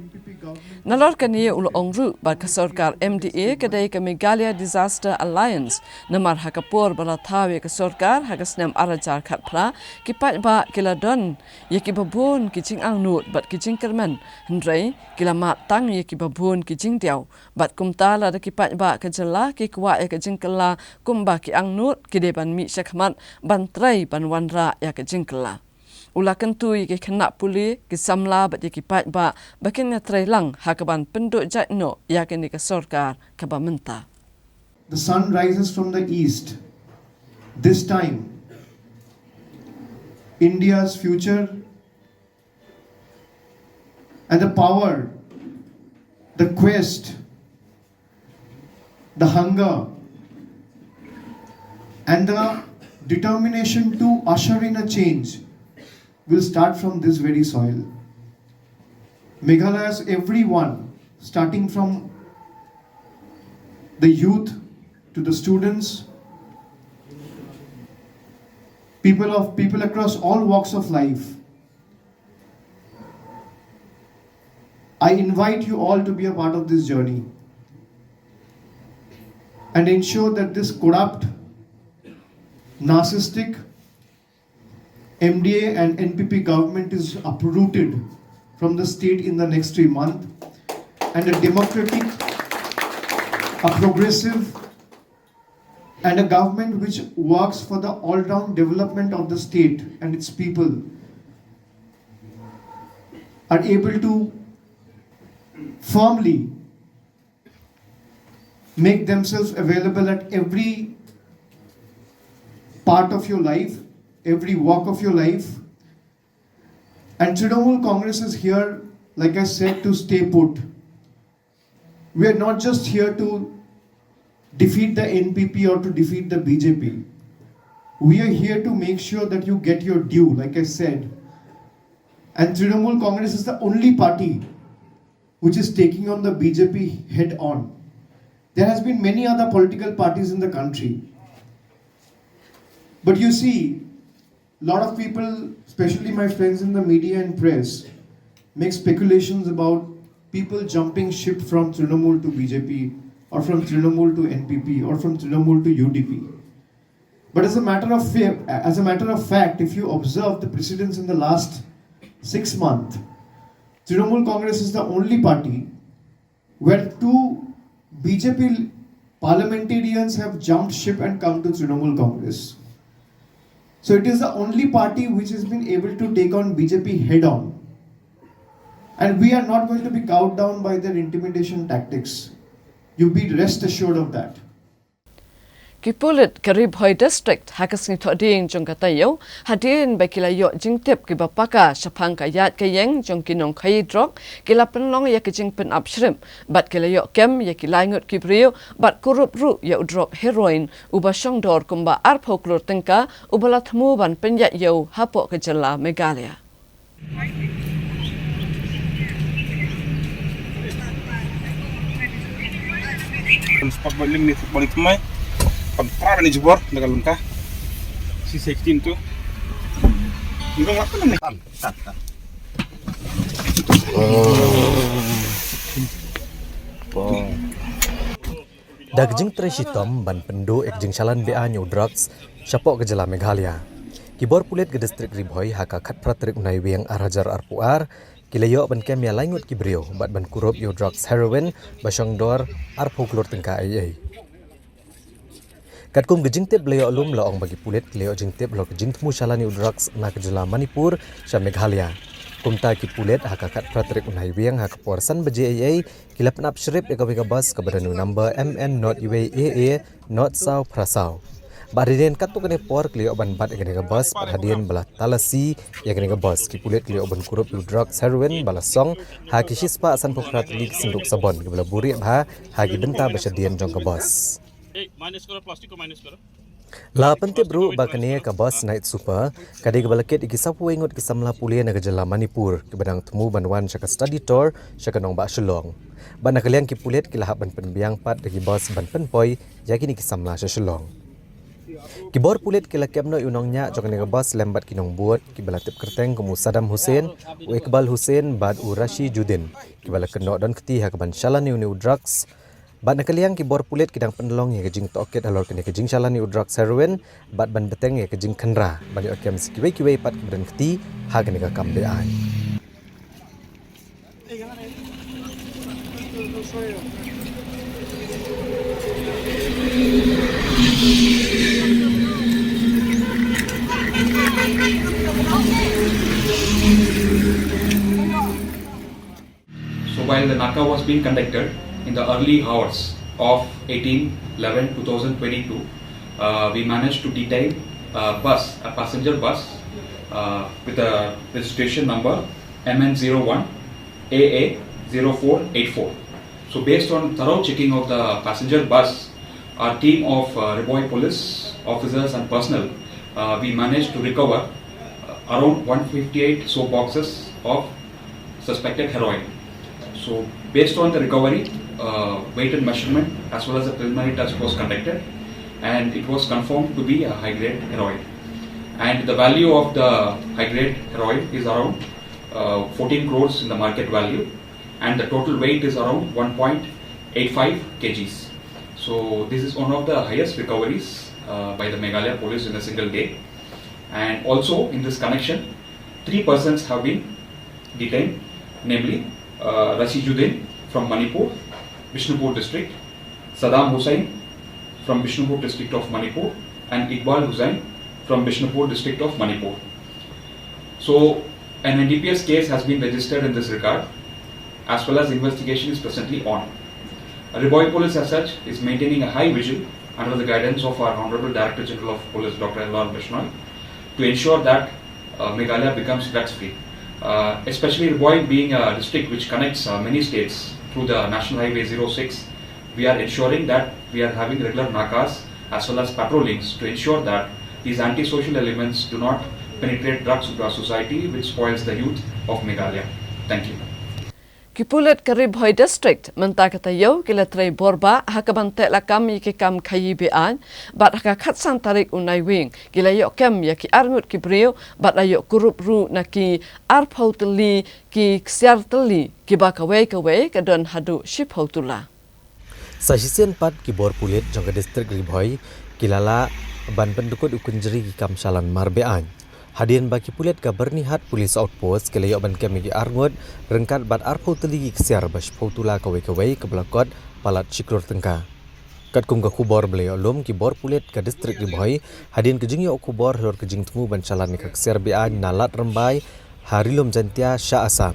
Nalor kane, u la ong ruh ba ka sorkar M D A ka dei ka Meghalaya Disaster Alliance, namar ha ka por ba la thaw ïa ka sorkar ha ka snem ar hajar khatphra, ki paidbah ki la don ïa kiba bun ki jingangnud bad ki jingkyrmen, hynrei ki la mad tang ïa kiba bun ki jingdiaw. Bad kumta, lada ki paidbah ka jylla ki kwah ïa ka jingkylla kumba ki angnud, ki dei ban mih shakhmat ban trei ban wanrah ïa ka jingkylla. U la kyntu ïa ki khynnah pule, ki samla bad ïa ki paidbah ba kin ïatreilang ha kaban pynduh jait noh ïa kane ka sorkar kaba mynta. The sun rises from the east. This time, India's future and the power, the quest, the hunger, and the determination to usher in a change will start from this very soil. Meghalaya's everyone, starting from the youth to the students, people of, people across all walks of life, I invite you all to be a part of this journey and ensure that this corrupt, narcissistic M D A and N P P government is uprooted from the state in the next three months, and a democratic, a progressive, and a government which works for the all-round development of the state and its people are able to firmly make themselves available at every part of your life, every walk of your life. And Trinamool Congress is here, like I said, to stay put. We are not just here to defeat the N P P or to defeat the B J P. We are here to make sure that you get your due, like I said. And Trinamool Congress is the only party which is taking on the B J P head on. There has been many other political parties in the country. But you see, lot of people, especially my friends in the media and press, make speculations about people jumping ship from Trinamool to B J P or from Trinamool to N P P or from Trinamool to U D P. But as a matter of fa-, as a matter of fact, if you observe the precedents in the last six months, Trinamool Congress is the only party where two B J P parliamentarians have jumped ship and come to Trinamool Congress. So it is the only party which has been able to take on B J P head on. And we are not going to be cowed down by their intimidation tactics. You be rest assured of that. Ki pulit ka Ri Bhoi District ha ka sngi Thohdieng jong ka taïew, hadien ba ki la ïoh jingtip kiba paka shaphang ka ïaid ka ïeng jong ki nongkhaïi drok, ki la pynlong ïa ka jingpynap shrip bad ki la ïoh kem ïa ki lai ngut ki briew bad kurup ruh ïa u drok heroin uba shongdor kumba arphew klur tyngka, uba la thmu ban pynïaid ïew hapoh ka jylla Meghalaya. Sport bowling ni football itu mai. Kan pra ni jubor daga lungka. Si safety itu. Ni kan apa ni? Kan, kan, kan. Da ka jingtrei shitom ban pynduh ïa ka jingshalan be-aiñ u drugs shapoh ka jylla Meghalaya, Ki bor pulit ka distrik Ri Bhoi ha ka khatphra tarik u Naiwieng ar hajar arphew ar ki la ïoh ban kem ïa lai ngut ki briew bad ban kurup ïa u drugs heroin ba shong dor arphew klur tyngka ei ei. Katkum ka jingtip ba la ïoh lum, la ong ba ki pulit ki la ïoh jingtip halor ka jingthmu shalan ïa u drugs na ka jylla Manipur sha Meghalaya. Kumta ki pulit ha ka khatphra tarik u Naiwieng ha ka por san baje ei ei ki la pynap shrip ïa kawei ka bus kaba don u number M N nought wei A A nought saw phra saw. Bad hadien katto katne por ki la ïoh ban bat ïa kane ka bus, bad hadien ba la talasi ïa kane ka bus, ki pulit ki la ïoh ban kurup ïa u drugs heroin ba la song ha ki shispah sanphew phra tylli ki synduk sabon kiba la buhrieh bha ha ki bynta ba shadien jong ka bus. La pyntip ruh ba kane ka bus Night Super ka dei kaba la kit ïa ki sawphew wei ngut ki samla pule na ka jylla Manipur kiba dang thmu ban wan sha ka study tour sha ka nongbah Shillong. Bad na ka liang ki pulit ki la hap ban pynbiang pat da ki bus ban pynpoi ïa kine ki samla sha Shillong. Ki bor pulit ki la kem noh ïa u nongñiah jong kane ka bus lem bad ki nongbud kiba la tip kyrteng kum u Saddam Hussain, u Iqbal Hussain bad u Rashi Judin, kiba la kynnoh don kti ha kaban shalan ïa une u drugs. Bad na ka liang ki bor pulit ki dang pynlong ïa ka jingtohkit halor kane ka jingshalan ïa u drugs heroin bad ban bteng ïa ka jingkhynra ban ïoh kem sa kiwei kiwei pat kiba don kti ha kane ka kam beaiñ. So while the naka was being conducted in the early hours of eighteen eleven two thousand twenty-two, uh, we managed to detain a bus, a passenger bus, uh, with a registration number M N zero one A A zero four eight four. So based on thorough checking of the passenger bus, our team of, uh, Ri Bhoi police officers and personnel, uh, we managed to recover, uh, around one fifty-eight soap boxes of suspected heroin. So based on the recovery, uh, weight and measurement as well as the preliminary test was conducted, and it was confirmed to be a high grade heroin. And the value of the high grade heroin is around, uh, fourteen crores in the market value, and the total weight is around one point eight five kgs. So this is one of the highest recoveries, uh, by the Meghalaya police in a single day. And also in this connection, three persons have been detained, namely, uh, Rashiduddin from Manipur, Bishnupur district, Saddam Hussain from Bishnupur district of Manipur, and Iqbal Hussain from Bishnupur district of Manipur. So an N D P S case has been registered in this regard, as well as investigation is presently on. Ri Bhoi Police as such is maintaining a high vigil under the guidance of our Honorable Director General of Police, Doctor L R Bishnoi, to ensure that, uh, Meghalaya becomes drugs free. Uh, especially Ri Bhoi being a district which connects, uh, many states through the National Highway zero six, we are ensuring that we are having regular nakas as well as patrollings to ensure that these antisocial elements do not penetrate drugs into our society, which spoils the youth of Meghalaya. Thank you. Ki pulit ka Ri Bhoi District mynta ka taïew ki la trei borbah ha kaban teh lakam ïa ki kam khaïi beaiñ, bad ha ka khatsan tarik u Naiwieng ki la ïoh kem ïa ki arngut ki briew bad la ïoh kurup ruh na ki arphew tylli ki ksiar tylli kiba kawei kawei ka don haduh shiphew tula. Sa shisien pat ki bor pulit jong ka distrik Ri Bhoi ki la lah ban pyndkut u kynjri ki kam shalan mar beaiñ. Hadien ba ki pulit ka Byrnihat Police Outpost ki la ïoh ban kem ïa ki arngut ryngkat bad arphew tylli ki ksiar ba shiphew tula kawei kawei kaba la kot palat shi klur tyngka. Katkum ka khubor ba la ïoh lum, ki bor pulit ka distrik Ri Bhoi hadien ka jingïoh khubor halor ka jingthmu ban shalan ïa ka ksiar beaiñ na Lad Rymbai ha Ri Lum Jaintia sha Assam.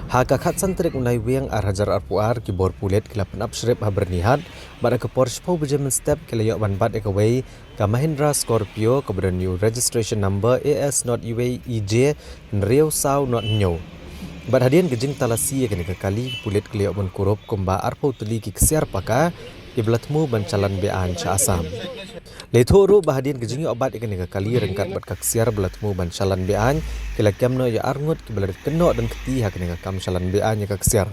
Ha ka khatsan tarik u Naiwieng ar hajar arphew ar, ki bor pulit ki la pynap shrip ha Byrnihat bad ha ka por shiphew baje mynstep ki la ïoh ban bat ïa kawei ka Mahindra Scorpio kaba don ïa u registration number A S nought wei E J hynriew saw nought hynñiew. Bad hadien ka jingtalasi ïa kane ka kali, ki pulit ki la ïoh ban kurup kumba arphew tylli ki ksiar paka kiba la thmu ban shalan beaiñ sha Assam. La ïathuh ruh ba hadien ka jingïoh bat ïa kane ka kali ryngkat bad ka ksiar ba la thmu ban shalan beaiñ, ki la kem noh ïa arngut kiba la kynnoh don kti ha kane ka kam shalan beaiñ ïa ka ksiar,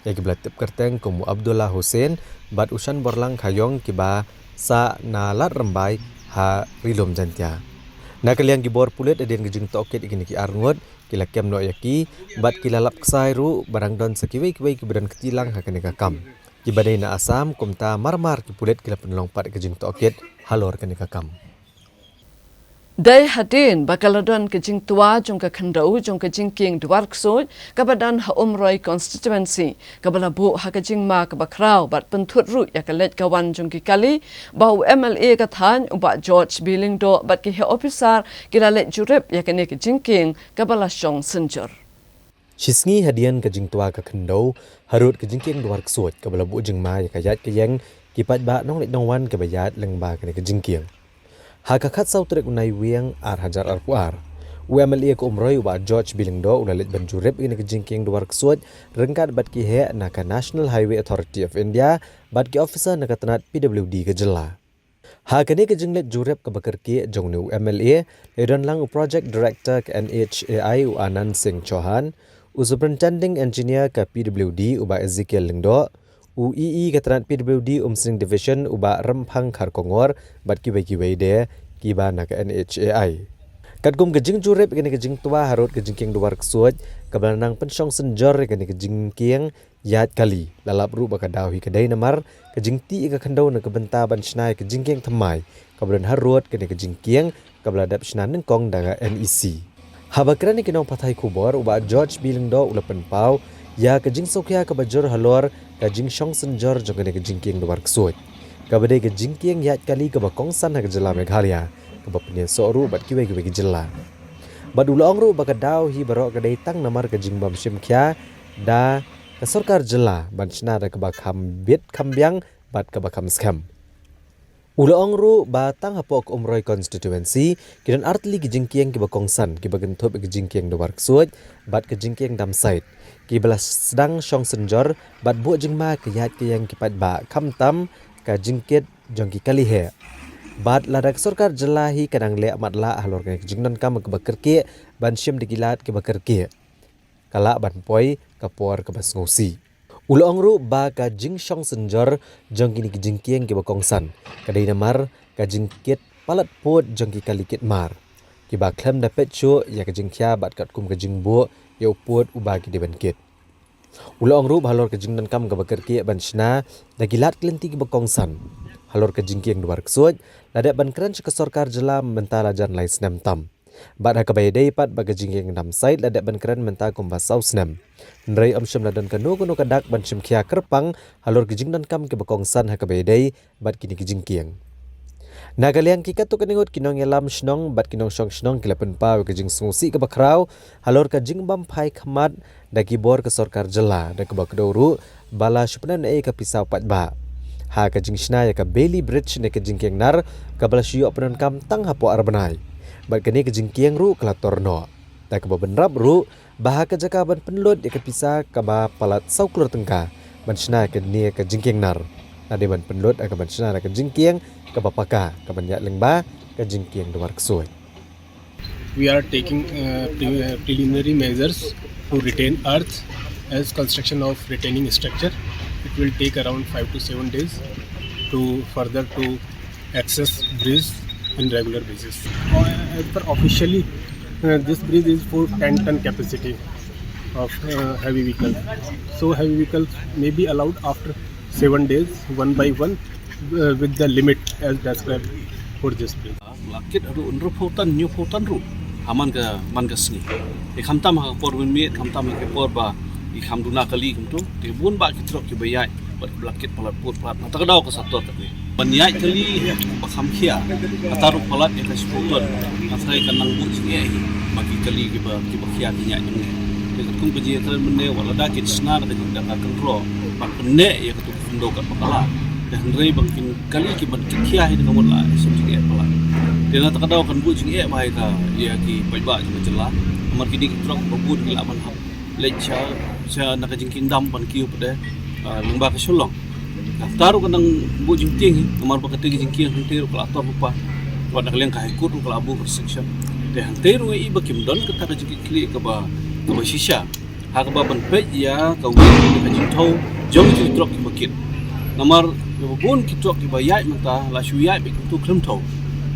ïa kiba la tip kyrteng kum u Abdullah Hussain bad u Shanborlang Khayong kiba sah na Lad Rymbai ha Ri Lum Jaintia. Na ka liang ki bor pulit, hadien ka jingtohkit ïa kine ki arngut, ki la kem noh ïa ki bad ki la lap ksai ruh ba dang don sa kiwei kiwei kiba don kti lang ha kane ka kam. Kiba dei na Assam, kumta mar mar ki pulit ki la pynlong pat ïa ka jingtohkit halor kane ka kam. Dei hadien ba ka la don ka jingtwa jong ka khyndew jong ka jingkieng Dwar Ksuid kaba don ha Umroi Constituency, kaba la buh ha ka jingma kaba khraw bad pynthut ruh ïa ka leit ka wan jong ki kali, ba u M L A ka thaiñ u Bah George B Lyngdoh bad ki heh ophisar ki la leit jurip ïa kane ka jingkieng kaba la shong synjor. Shisngi hadien ka jingtwa ka khyndew harud ka jingkieng Dwar Ksuid kaba la buh jingma ïa ka ïaid ka ïeng ki paidbah nongleit nongwan kiba ïaid lyngba kane ka jingkieng. Ha ka khatsaw tarik u Naiwieng ar hajar arphew ar, u M L A ka Umroi u Bah George B Lyngdoh u la leit ban jurip ïa kane ka jingkieng Dwar Ksuid ryngkat bad ki heh na ka National Highway Authority of India bad ki officer na ka tnat P W D ka jylla. Ha kane ka jingleit jurip kaba kyrkieh jong une u M L A, la don lang u Project Director ka N H A I u Anand Singh Chauhan, u Superintending Engineer ka P W D u Bah Ezekiel Lyngdoh, u E E ka tnat P W D Umsning Division u Bah Rymphang Kharkongor bad kiwei kiwei de kiba na ka N H A I. Katkum ka jingjurip ïa kane ka jingtwa harud ka jingkieng Dwar Ksuid kaba la nang pynshong synjor ïa kane ka jingkieng ïaid kali, la lap ruh ba ka daw hi ka dei namar ka jingtih ïa ka khyndew na ka bynta ban shna ïa ka jingkieng thymmai kaba don harud kane ka jingkieng kaba la dep shna nyngkong da ka N E C. Haba kren ïa ki nongpathai khubor, u Bah George B Lyngdoh u la pynpaw ïa ka jingsngewkhia kaba jur halor ka jingshong synjor jong kane ka jingkieng Dwar Ksuid, kaba dei ka jingkieng ïaid kali kaba kongsan ha ka jylla Meghalaya, kaba pynïasoh ruh bad kiwei kiwei ki jylla. Bad u la ong ruh ba ka daw hi baroh ka dei tang namar ka jingbym shim khia da ka sorkar jylla ban shna da kaba kham bit kham biang bad kaba kham skhem. U la ong ruh ba tang hapoh ka Umroi Constituency ki don artylli ki jingkieng kiba kongsan kiba kynthup ïa ka jingkieng Dwar Ksuid bad ka jingkieng Damsait, kiba la sdang shong synjor bad buh jingma ka ïaid ka ïeng ki paidbah khamtam ka jingkit jong ki kali heh. Bad lada ka sorkar jylla hi ka dang leh matlah halor kane ka jingdonkam kaba kyrkieh ban shim da ki lad kiba kyrkieh, ka lah ban poi ka por kaba sngewsih. U la ong ruh ba ka jingshong synjor jong kine ki jingkieng kiba kongsan ka dei namar ka jingkit palat pud jong ki kali kit mar, kiba khlem da peit shuh ïa ka jingkhia bad katkum ka jingbuh ïa u pud uba ki dei ban kit. U la ong ruh ba halor ka jingdonkam kaba kyrkieh ban shna da ki lad ki lynti kiba kongsan halor ka jingkieng Dwar Ksuid, la dep ban kren sha ka sorkar jylla mynta la jan lai snem tam. Bad ha kaba ïadei pat bad ka jingkieng Damsait la dep ban kren mynta kumba saw snem. Hynrei ym shym la don kano kano ka dak ban shim khia kyrpang halor ka jingdonkam kiba kongsan ha kaba ïadei bad kine ki jingkieng. Na ka liang ki katto katne ngut ki nongïalam shnong bad ki nongshong shnong ki la pynpaw ïa ka jingsngewsih kaba khraw halor ka jingbym phai khmat da ki bor ka sorkar jylla da kaba kdew ruh ba la shu pyneh ei ka pisa u paidbah ha ka jingshna ïa ka Bailey Bridge ne ka jingkieng nar kaba la shu ïoh pyndonkam tang hapoh ar bnai. Bad kane ka jingkieng ruh ka la tor noh, da kaba bynrap ruh ba ha ka jaka ban pynlut ïa ka pisa kaba palat saw klur tyngka ban shna ïa kane ka jingkieng nar, la dei ban pynlut ïa ka ban shna ïa ka jingkieng kaba paka kaban ïaid lyngba ka jingkieng Dwar Ksuid. We are taking uh, pre- uh, preliminary measures to retain earth as construction of retaining structure. It will take around five to seven days to further to access bridge in regular basis. Uh, as per officially, uh, this bridge is for ten ton capacity of uh, heavy vehicle. So heavy vehicles may be allowed after seven days, one by one, uh, with the limit as described for this bridge. Lakit aru unru photan, new photan ru. Haman ka man ka sngi. E khamtam ha por min miet, khamtam ha ke por ba i kham duna kali kumtu. Te bun ba ki trok ki bayai, ba ki lakit palat put palat. Mata ka daw ka sator ka ni. Ban ïaid kali ba kham khia. Kata ruh palat ïa ka sipur ton. Nga trai ka nang buh jingeh hi. Ma ki kali ki ba ki ba khia ki ïaid mynne. Te ka kum ka jingeh kren mynne wat lada ki sna da ka jingdang ka kynro. Ban pynne ïa ka tu ka khyndew kat ba kala. Te hynrei ban kin kali ki ban ki khia hi da ka mut la ïa sum jingeh palat. Te na ta ka daw kan buh jingeh ba ïa ka ïa ki paidbah jong ka jylla. Namar kini ki trok ba bun ki la ban hap. Leit sha sha na ka jingkieng dam ban kiew pat de lyngba ka Shillong. Kata ruh ka nang buh jingtieng hi namar ba kata ka jingkieng hangtei ruh ka la tor lypa. Wat na ka liang ka High Court ruh ka la buh restriction. Te hangtei ruh ngi i ba kim don kata ka jingkieng khlieh kaba kaba shisha. Ha kaba ban peit ïa ka wei ka jingthaw jong ki trok ki ba kit. Namar bun ki trok ki ba ïaid mynta la shu ïaid ba kim tu khlem thaw.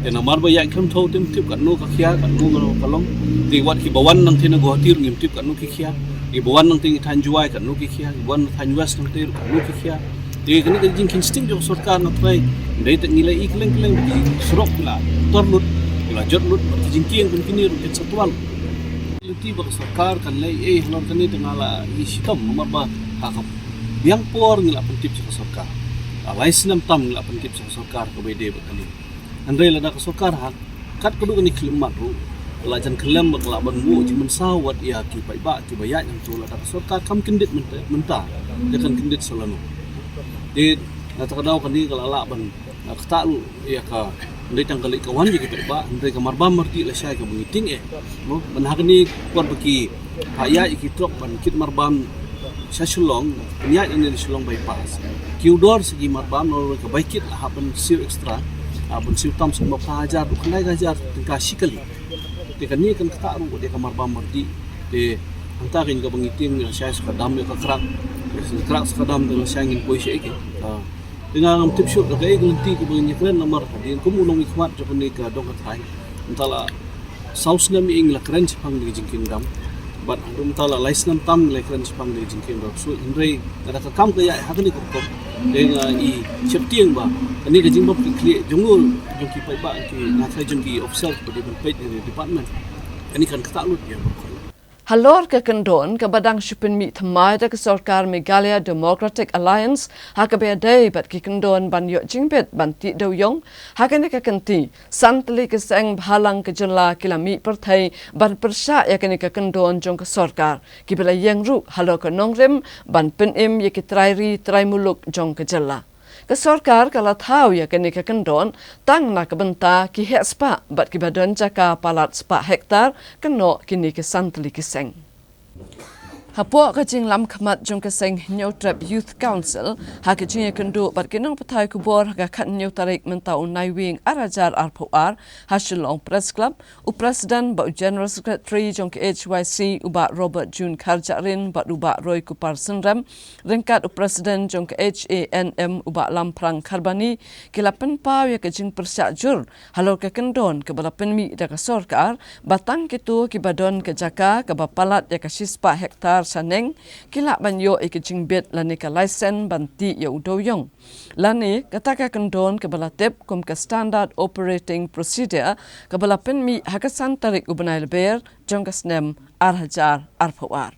Te namar ba ïaid khlem thaw te ngim tip katno ka khia katno ka long. Te wat ki ba wan nangtei na Guwahati ruh ngim tip katno ki khia. Ki ba wan nangtei thaiñ Jowai katno ki khia. Ki ba wan thaiñ West nangtei ruh katno ki khia. Te kane ka jingkheiñ sting jong sorkar na trai. Dei te ngi la i kylleng kylleng ki surok ki la tor lut. La jot lut bad ki jingkieng kum kine ruh kin sa tuan. Lynti ba ka sorkar kan leh ei halor kane te nga la ïohi shitom namar ba ha ka biang por ngi la pyntip sha ka sorkar. La lai snem tam ngi la pyntip sha ka sorkar kaba ïadei bad kane. Hynrei lada ka sorkar ha katto katne ka khyllipmat ruh la jan khyllem bad ka lah ban buh jingmynsaw wat ïa ki paidbah kiba ïaid hangto, lada ka sorkar kam kyndit mynta, mynta te kan kyndit sa lano. Te na kata ka daw kane ka la lah ban, ah, ktah ruh ïa ka, hynrei tang ka leit ka wan ïa ki paidbah, hynrei ka marbam mardi lashai kaba ngi tieng eh. Mo, ban ha kane ka por ba ki ha ïaid ïa ki trok ban kit marbam sha Shillong, pynïaid ïa kane na Shillong bypass. Ki ïoh dor sa ki marbam, nalor ka bai kit la hap ban siew extra, ah, ban siew tam sha ba phra hajar, ruh khyndai hajar tyngka shi kali. Te kane kan ktah ruh ïa ka marbam mardi. Te hangta ka ïa kaba ngi tieng lashai sa ka dam ïa ka krak. Ïa ka krak sa ka dam te lashai ngin poi sha ei. Ah, te nga ngam tip shuh da kaei ka lynti kaba ngin ïakren namar hadien kum u nongmihkhmat jong kane ka dong ka thaiñ. Mynta la saw snem ïa ngi la kren shaphang da ka jingkieng dam. Bad haduh mynta la lai snem tam ngi la kren shaphang da ka jingkieng dam. So hynrei lada ka kam ka ïaid ha kane ka rukom, te nga i sheptieng ba kane ka jingbam ki khlieh jong u, jong ki paidbah, ki nga thai jong ki officer ba dei ban peit ïa ka department. Kane kan ktah lut ïa ka rukom. Halor ka kyndon kaba dang shu pynmih thymmai da ka sorkar Meghalaya Democratic Alliance ha kaba ïadei bad ki kyndon ban ïoh jingbit ban tih dewïong, ha kane ka kynti san tylli ki seng bhalang ka jylla ki la mih pyrthei ban pyrshah ïa kane ka kyndon jong ka sorkar, kiba la ïeng ruh halor ka nongrim ban pynim ïa ki trai ri trai muluk jong ka jylla. Ka sorkar ka la thaw ïa kane ka kyndon tang na ka bynta ki heh spah bad kiba don jaka palat spah hektar, kynnoh kine ki san tylli ki seng. Hapoh ka jinglam khmat jong ka seng Hynñiewtrep Youth Council ha ka jingïakynduh bad ki nongpathai khubor ha ka khathynñiew tarik mynta u Naiwieng ar hajar arphew ar ha Shillong Press Club, u President bad u General Secretary jong ka H Y C u Bah Robert June Kharjahrin bad u Bah Roykupar Synrem, ryngkat u President jong ka H A N M u Bah Lamphrang Kharbani, ki la pynpaw ïa ka jingpyrshah jur halor ka kyndon kaba la pynmih da ka sorkar, ba tang kito kiba don ka jaka kaba palat ïa ka shispah hektar shaneng, ki lah ban ïoh ïa ka jingbit lane ka laisen ban tih ïa u dewïong. Lane kata ka kyndon kaba la tip kum ka Standard Operating Procedure kaba la pynmih ha ka san tarik u bnai Lber jong ka snem ar hajar arphew ar.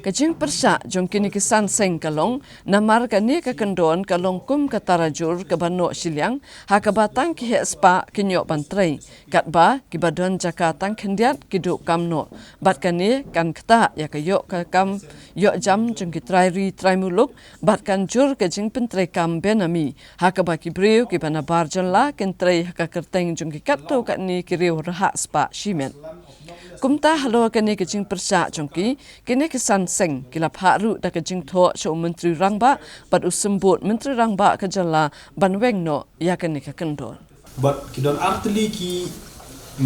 Ka jingpyrshah jong kine ki san seng ka long namar kane ka kyndon ka long kum ka tarajur kaba noh shiliang, ha kaba tang ki heh spah kin ïoh ban trei, katba kiba don jaka tang khyndiat ki duh kam noh. Bad kane kan ktah ïa ka ïoh ka kam ïoh jam jong ki trai ri trai muluk, bad kan jur ka jingpyntreikam benami ha kaba ki briew kiba na bar jylla kin trei ha ka kyrteng jong ki katto katne ki riew rhah spah shimet. Kumta halor kane ka jingpyrshah jong ki, kine ki san seng ki la phah ruh da ka jingthoh sha u Myntri Rangbah bad u Symbud Myntri Rangbah ka jylla ban weng noh ïa kane ka kyndon. Bad ki don ar tylli ki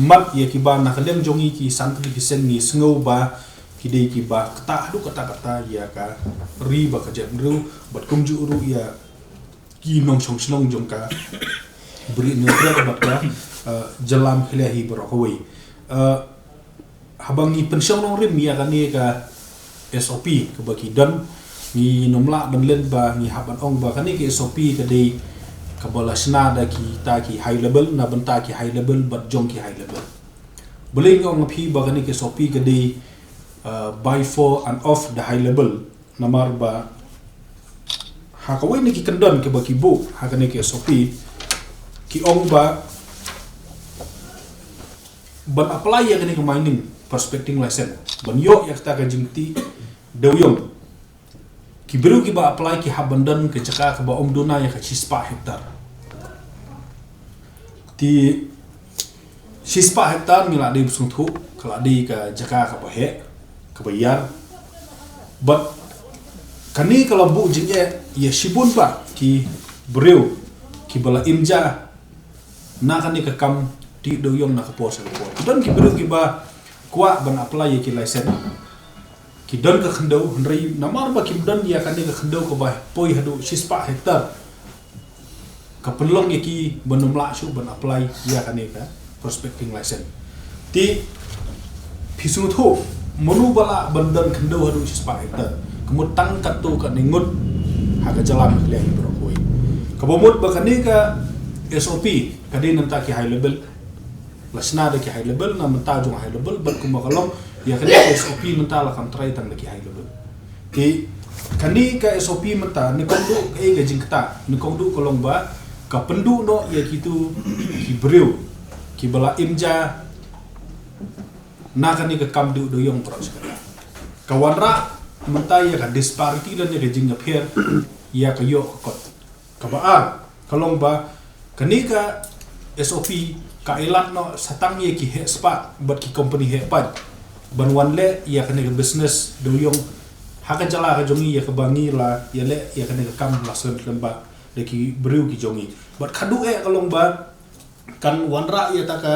mat ïa kiba na ka liang jong ngi ki san tylli ki seng ngi sngew ba ki dei kiba ktah haduh katta katta ïa ka ri bad ka jaitbynriew bad kumjuh ruh ïa ki nongshong shnong jong ka Bri Hynñiewtrep bad ka, eh, jylla Meghalaya hi baroh kawei. Eh, haba ngi pynshong nongrim ïa kane ka S O P kaba ki don, ngin ym lah ban len ba ngi hap ban ong ba kane ka S O P ka dei kaba la shna da kita ki high level, na bynta ki high level bad jong ki high level. Balei nga ong ïa phi ba kane ka S O P ka dei, eh, by, for and of the high level? Namar ba ha kawei na ki kyndon kiba ki buh ha kane ka S O P, ki ong ba ban apply ïa kane ka mining prospecting license, ban ïoh ïa kata ka jingtih dewïong, ki briew kiba apply ki hap ban don ka jaka kaba ym duna ïa ka shispah hektar. Te shispah hektar ngi la dei ba sngewthuh ka la dei ka jaka kaba heh, kaba ïar. Bad kane ka la buh jingeh ïa shibun bah ki briew kiba la im ja na kane ka kam tih dewïong na ka por sha ka por. Ki don ki briew kiba kwah ban apply ïa ki license, ki don ka khyndew, hynrei namar ba kim don ïa kane ka khyndew kaba poi haduh shispah hektar, ka pynlong ïa ki ban ym lah shuh ban apply ïa kane ka prospecting license. Te phi sngewthuh mano ba lah ban don khyndew haduh shispah hektar? Ka mut tang katto katne ngut ha ka jylla Meghalaya hi baroh kawei. Kaba mut ba kane ka S O P ka dei na bynta ki high level. La shna da ki high level, na mynta jong high level, bad kumba ka long, ïa kane ka S O P mynta la kam trai tang da ki high level. Te, kane ka S O P mynta, nyngkong duh kaei ka jingkata, nyngkong duh ka long ba, ka pynduh noh ïa kitu, ki briew, kiba la im ja, na kane ka kam duh dewïong baroh shi katta. Ka wanrah, mynta ïa ka disparity lane ka jingïapher, ïa ka ïoh ka kot. Kaba ar, ka long ba, kane ka S O P, ka ailad noh, satang ïa ki heh spah, bad ki company heh paid. Ban wan leh, ïa kane ka business, dewïong, ha ka jylla ka jong ngi, ïa kaba ngi la, ïaleh, ïa kane ka kam la slem slem bha, da ki briew ki jong ngi. Bad khadduh eh ka long ba, kan wanrah ïa kata ka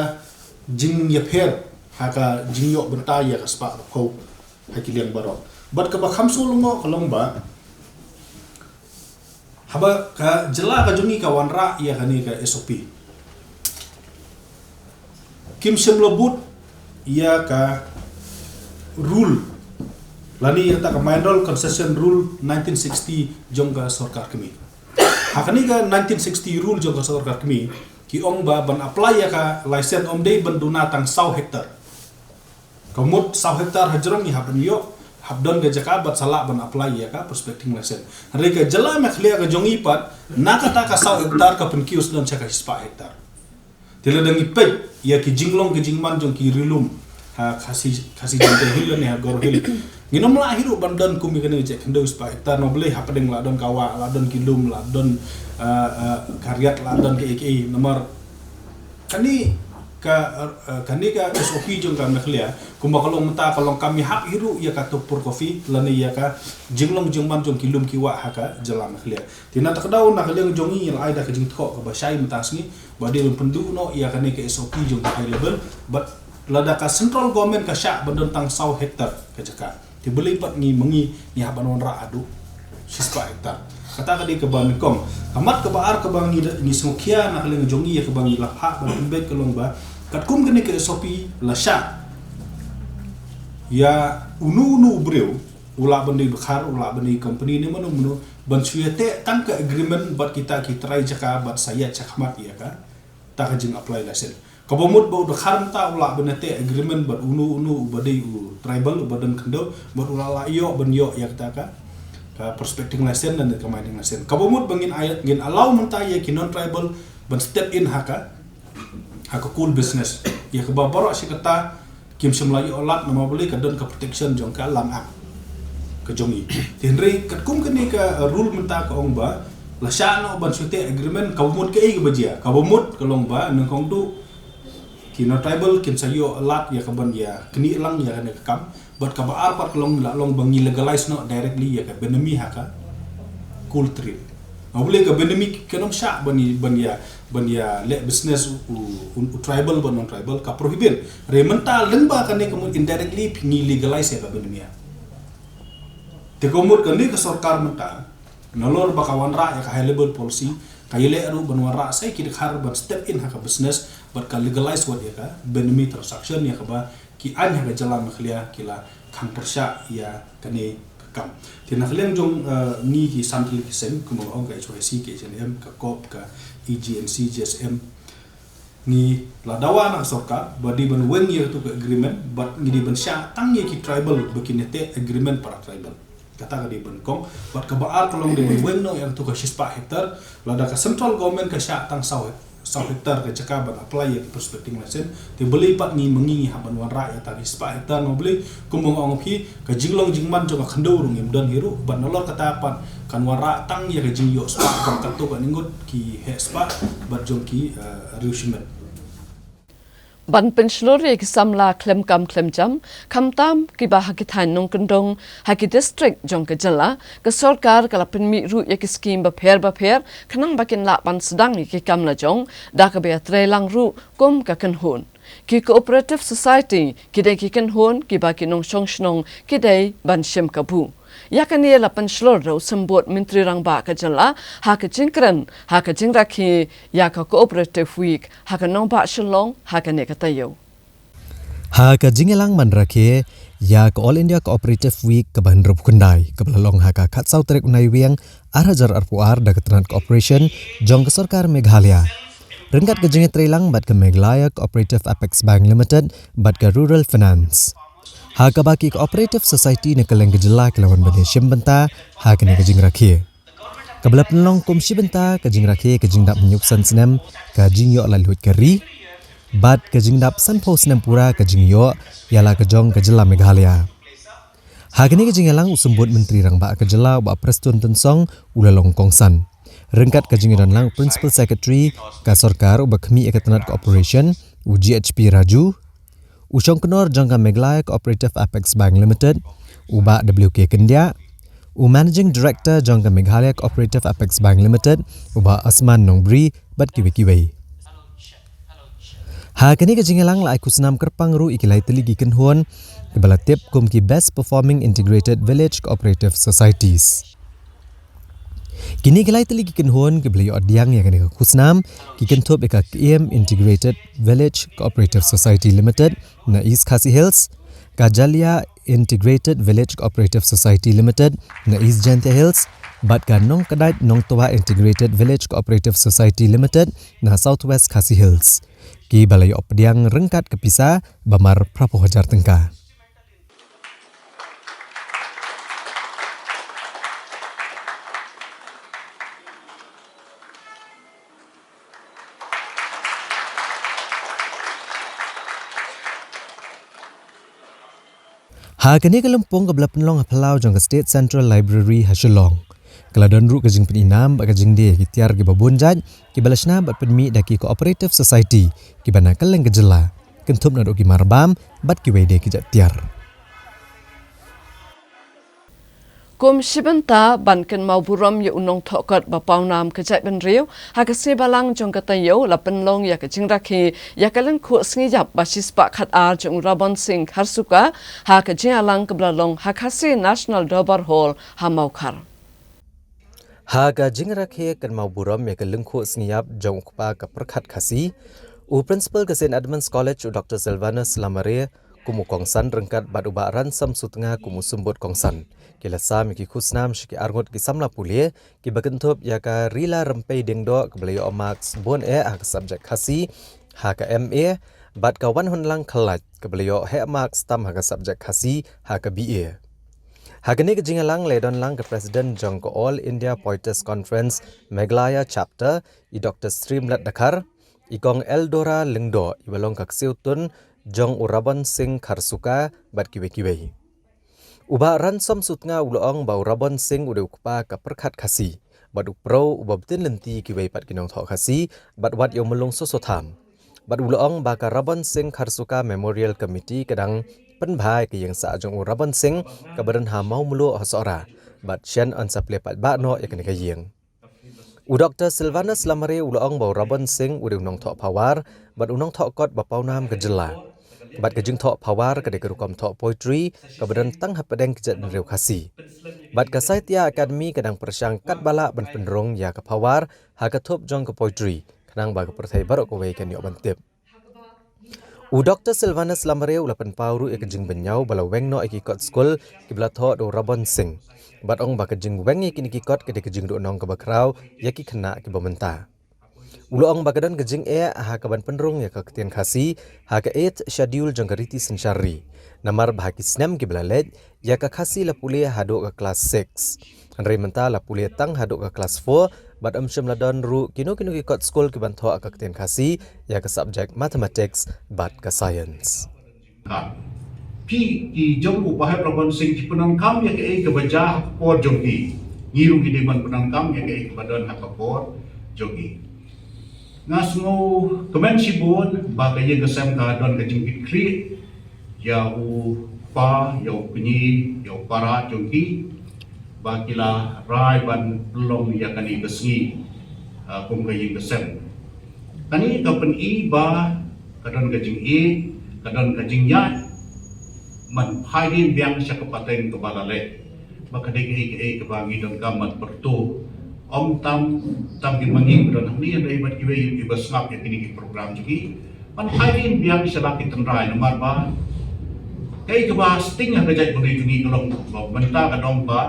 jingïapher, ha ka jingïoh bynta ïa ka spah ka phew, ha ki liang baroh. Bad kaba kham sngewlyngngoh ka long ba, haba ka jylla ka jong ngi ka wanrah ïa kane ka S O P. Kim shym la bud ïa ka rule. Lane ïa kata ka Mineral Concession Rule nineteen sixty jong ka sorkar kmie. Ha kane ka nineteen sixty rule jong ka sorkar kmie, ki ong ba ban apply ïa ka license ym dei ban duna tang saw hektar. Ka mut saw hektar hajrong ngi hap ban ïoh, hap don ka jaka bad sa lah ban apply ïa ka prospecting license. Hynrei ka jylla Meghalaya ka jong ngi pat, na kata ka saw hektar ka pynkiew sdang sha ka shispah hektar. Te lada ngi peit, ïa ki jinglong ki jingman jong ki ri lum. Ha Khasi, Khasi Jaintia Hills lane ha Garo Hills. Ngin ym lah hi ruh ban don kum ïa kane ka jait khyndew spah hektar, namar balei hapdeng la don ka wah, la don ki lum, la don, eh, eh, ka riat, la don kaei kaei. Namar kane ka, eh, kane ka S O P jong ka Meghalaya, kumba ka long mynta ka long kam ïahap hi ruh ïa ka Tupur Coffee, lane ïa ka jinglong jingman jong ki lum ki wah ha ka jylla Meghalaya. Te na kata ka daw na ka liang jong ngi la ai da ka jingthoh kaba shai mynta sngi, ba dei ban pynduh noh ïa kane ka S O P jong ka high level, bad lada ka central government ka shah ban don tang saw hektar ka jaka. Te balei pat ngi ma ngi ngi hap ban wanrah haduh shispah hektar. Kata ka dei kaba nyngkong. Ka mat kaba ar kaba ngi da, ngi sngewkhia na ka liang jong ngi ïa kaba ngi la phah ban pynbeit ka long ba, katkum kane ka S O P la shah ïa uno uno u briew, u lah ban dei dkhar, u lah ban dei company ne mano mano, ban shu ïateh tang ka agreement bad kita ki trai jaka bad sa ïaid shakhmat ïa kata ka jing apply license. Kaba mut ba u dkhar mynta u lah ban ïateh agreement bad uno uno uba dei u tribal uba don khyndew, bad u lah lah ïoh ban ïoh ïa kata ka, ka prospecting license lane ka mining license. Kaba mut ba ngin ai, ngin allow mynta ïa ki non tribal ban step in ha ka, ha ka coal business. Ïa kaba baroh shi katta kim shym la ïoh lad namar balei ka don ka protection jong ka Land Act ka jong ngi. Te hynrei katkum kane ka rule mynta ka ong ba la shah noh ban shu ïateh agreement, kaba mut kaei kaba jia, kaba mut ka long ba nyngkong duh ki non tribal kin sa ïoh lad ïa ka ban ïa knieh lang ïa kane ka kam. Bad kaba ar pat ka long la long ba ngi legalize noh directly ïa ka benami ha ka coal trade. Namar balei ka benami kan ym shah ban ïa, ban ïa, ban ïa leh business u, u, u tribal bad non tribal, ka prohibit. Hynrei mynta lyngba kane ka mut indirectly phi ngi legalize ïa ka benami. Te ka mut kane ka sorkar mynta, nalor ba ka wanrah ïa ka high level policy, ka ïaleh ruh ban wanrah sa ïa ki dkhar ban step in ha ka business, bad ka legalize wat ïa ka benami transaction ïa kaba ki aiñ ha ka jylla Meghalaya ki la khang pyrshah ïa kane ka kam. Te na ka liang jong, eh, ngi ki san tylli ki seng, kumba ong ka H Y C, ka H N M, ka COP, ka E G N C, G S M, ngi la dawa na ka sorkar ba dei ban weng ïa katu ka agreement, bad ngi dei ban shah tang ïa ki tribal ba kin ïateh agreement para tribal. Kata ka dei ban kong, bad kaba ar ka long dei ban weng noh ïa katu ka shispah hektar, lada ka central government ka shah tang saw hek-, saw hektar ka jaka ban apply ïa ka prospecting license, te balei pat ngi ma ngi ngi hap ban wanrah ïa kata ka shispah hektar, namar balei, kumba nga ong phi, ka jinglong jingman jong ka khyndew ruh ngim don hi ruh, bad nalor kata pat kan wanrah tang ïa ka jingïoh spah jong katto katne ngut ki heh spah, bad jong ki, eh, riew shimet. Ban pynshlur ïa ki samla khlem kam khlem jam, khamtam kiba ha ki thaiñ nongkyndong, ha ki district jong ka jylla, ka sorkar ka la pynmih ruh ïa ki skim bapher bapher, khnang ba kin lah ban sdang ïa ki kam lajong, da kaba ïatreilang ruh kum ka kynhun. Ki cooperative society, ki dei ki kynhun, kiba ki nongshong shnong, ki dei ban shim kabu. Ïa kane la pynshlur da u Symbud Myntri Rangbah ka jylla, ha ka jingkren, ha ka jingrakhe, ïa ka Cooperative Week, ha ka nongbah Shillong, ha kane ka taïew. Ha ka jingïalang ban rakhe, ïa ka All India Cooperative Week kaba hynriewphew khyndai, kaba la long ha ka khatsaw tarik u Naiwieng, ar hajar arphew ar da ka tnat cooperation, jong ka sorkar Meghalaya. ryngkat ka jingïatreilang bad ka Meghalaya Cooperative Apex Bank Limited bad ka Rural Finance. Ha kaba ki Cooperative Society na kylleng ka jylla ki la wan ban ïashim bynta ha kane ka jingrakhe. Kaba la pynlong kum shi bynta ka jingrakhe ka jingdap hynñiewphew san snem ka jingïoh laitluid ka ri bad ka jingdap sanphew snem pura ka jingïoh ïa la ka jong ka jylla Meghalaya. Ha kane ka jingïalang u Symbud Myntri Rangbah ka jylla u Bah Prestone Tynsong u la long kongsan ryngkat ka jingïadonlang u Principal Secretary ka sorkar uba khmih ïa ka tnat Cooperation, u G H P Raju, u Shongknor jong ka Meghalaya Cooperative Apex Bank Limited, u Bah W K Kyndiah, u Managing Director jong ka Meghalaya Cooperative Apex Bank Limited, u Bah Asman Nongbri, bad kiwei kiwei. Ha kane ka jingïalang la ai khusnam kyrpang ruh ïa ki lai tylli ki kynhun kiba la tip kum ki Best Performing Integrated Village Cooperative Societies. Kine ki lai tylli ki kynhun kiba la ïoh pdiang ïa kane ka khusnam ki kynthup ïa ka Kyiam Integrated Village Cooperative Society Limited na East Khasi Hills, ka Jalia Integrated Village Cooperative Society Limited na East Jaintia Hills, bad ka Nongkdait Nongtwa Integrated Village Cooperative Society Limited na South West Khasi Hills, kiba la ïoh pdiang ryngkat ka pisa ba mar phraphew hajar tyngka. Ha kane ka lympung kaba la pynlong ha phyllaw jong ka State Central Library ha Shillong, ka la don ruh ka jingpyni nam bad ka jingdie ïa ki tiar kiba bun jait kiba la shna bad pynmih da ki Cooperative Society kiba na kylleng ka jylla, kynthup naduh ki marbam bad kiwei de ki jait tiar. Kum shi bynta ban kynmaw burom ïa u nongthoh kot ba pawnam ka jaitbynriew, ha ka sngi Balang jong ka taïew la pynlong ïa ka jingrakhe ïa ka lyngkhuh sngi ïap ba shispah khatar jong u Rabon Singh Kharsuka ha ka jingïalang kaba la long ha Khasi National Dorbar Hall ha Mawkhar. Ha ka jingrakhe kynmaw burom ïa ka lyngkhuh sngi ïap jong u kpa ka pyrkhat Khasi, u Principal ka Saint Edmund's College u Doctor Sylvanus Lamare kum u kongsan ryngkat bad u Bah Ransom Sutnga kum u symbud kongsan, ki la sam ïa ki khusnam sha ki arngut ki samla pule kiba kynthup ïa ka Rila Rympei Diengdoh kaba la ïoh marks bun eh ha ka subject Khasi ha ka M A, bad ka Wanhunlang Khlait kaba la ïoh heh marks tam ha ka subject Khasi ha ka B A. Ha kane ka jingïalang la ïadonlang ka President jong ka All India Poetess Conference Meghalaya Chapter, i Doctor Streamlet Dkhar, i Kong Eldora Lyngdoh iba long ka ksiewtun jong u Rabon Singh Kharsuka bad kiwei kiwei. U Bah Ransom Sutnga u la ong ba u Rabon Singh u dei u kpa ka pyrkhat Khasi bad u pro uba btin lynti kiwei pat ki nongthoh Khasi bad wat ïa u Myllung Soso Tham. Bad u la ong ba ka Rabon Singh Kharsuka Memorial Committee ka dang pynbha ïa ka ïing sah jong u Rabon Singh kaba don ha Mawmluh ha Sohra, bad shen yn sa plie paidbah noh ïa kane ka ïing. U Doctor Sylvanus Lamare u la ong ba u Rabon Singh u dei u nongthoh phawar bad u nongthoh kot ba pawnam ka jylla. Bad ka jingthoh phawar ka dei ka rukom thoh poetry kaba don tang hapdeng ka jaitbynriew Khasi. Bad ka Sahitya Academy ka dang pyrshang katba lah ban pynrung ïa ka phawar ha ka thup jong ka poetry, khnang ba ka pyrthei baroh kawei kan ïoh ban tip. U Doctor Sylvanus Lamare u la pynpaw ruh ïa ka jingbynñiaw ba la weng noh ïa ki kot skul kiba la thoh da u Rabon Singh, bad ong ba ka jingweng ïa kine ki kot ka dei ka jingduhnong kaba khraw ïa ki khynnah kiba mynta. U la ong ba ka don ka jingeh ha kaban pynrung ïa ka ktien Khasi ha ka Eighth Schedule jong ka riti synshar ri, namar ba ha ki snem kiba la leit ïa ka Khasi la pule haduh ka klas six. Hynrei mynta la pule tang haduh ka klas four, bad ym shym la don ruh kino kino ki kot skul kiban thoh ka ktien Khasi ïa ka subject Mathematics bad ka Science. Ka, phi ki jong u Bah Rabon Singh ki pyndonkam ïa kaei kaba jia ha ka por jong ki. Ngi ruh ngi dei ban pyndonkam ïa kaei kaba don ha ka por jong ki. Nga sngewkmen shibun ba ka ïing ka sem ka don ka jingkitkhlieh ïa u kpa, ïa u kñi, ïa u para jong ki, ba ki la rai ban pynlong ïa kane ka sngi, ah, kum ka ïing ka sem. Kane ka pyni ba ka don ka jingïeit, ka don ka jingïaid, man phai dien biang sha ka pateng kaba la leh. Ba ka dei kaei kaei kaba ngi donkam ban pyrto. Ym tam, tam ki ma ngi ba don hangne, hynrei bad kiwei kiba sngap ïa kine ki program jong ki. Man phai dien biang sha la ki tynrai namar ba kaei kaba sting ha ka jaitbynriew jong ngi ka long ba mynta ka dong ba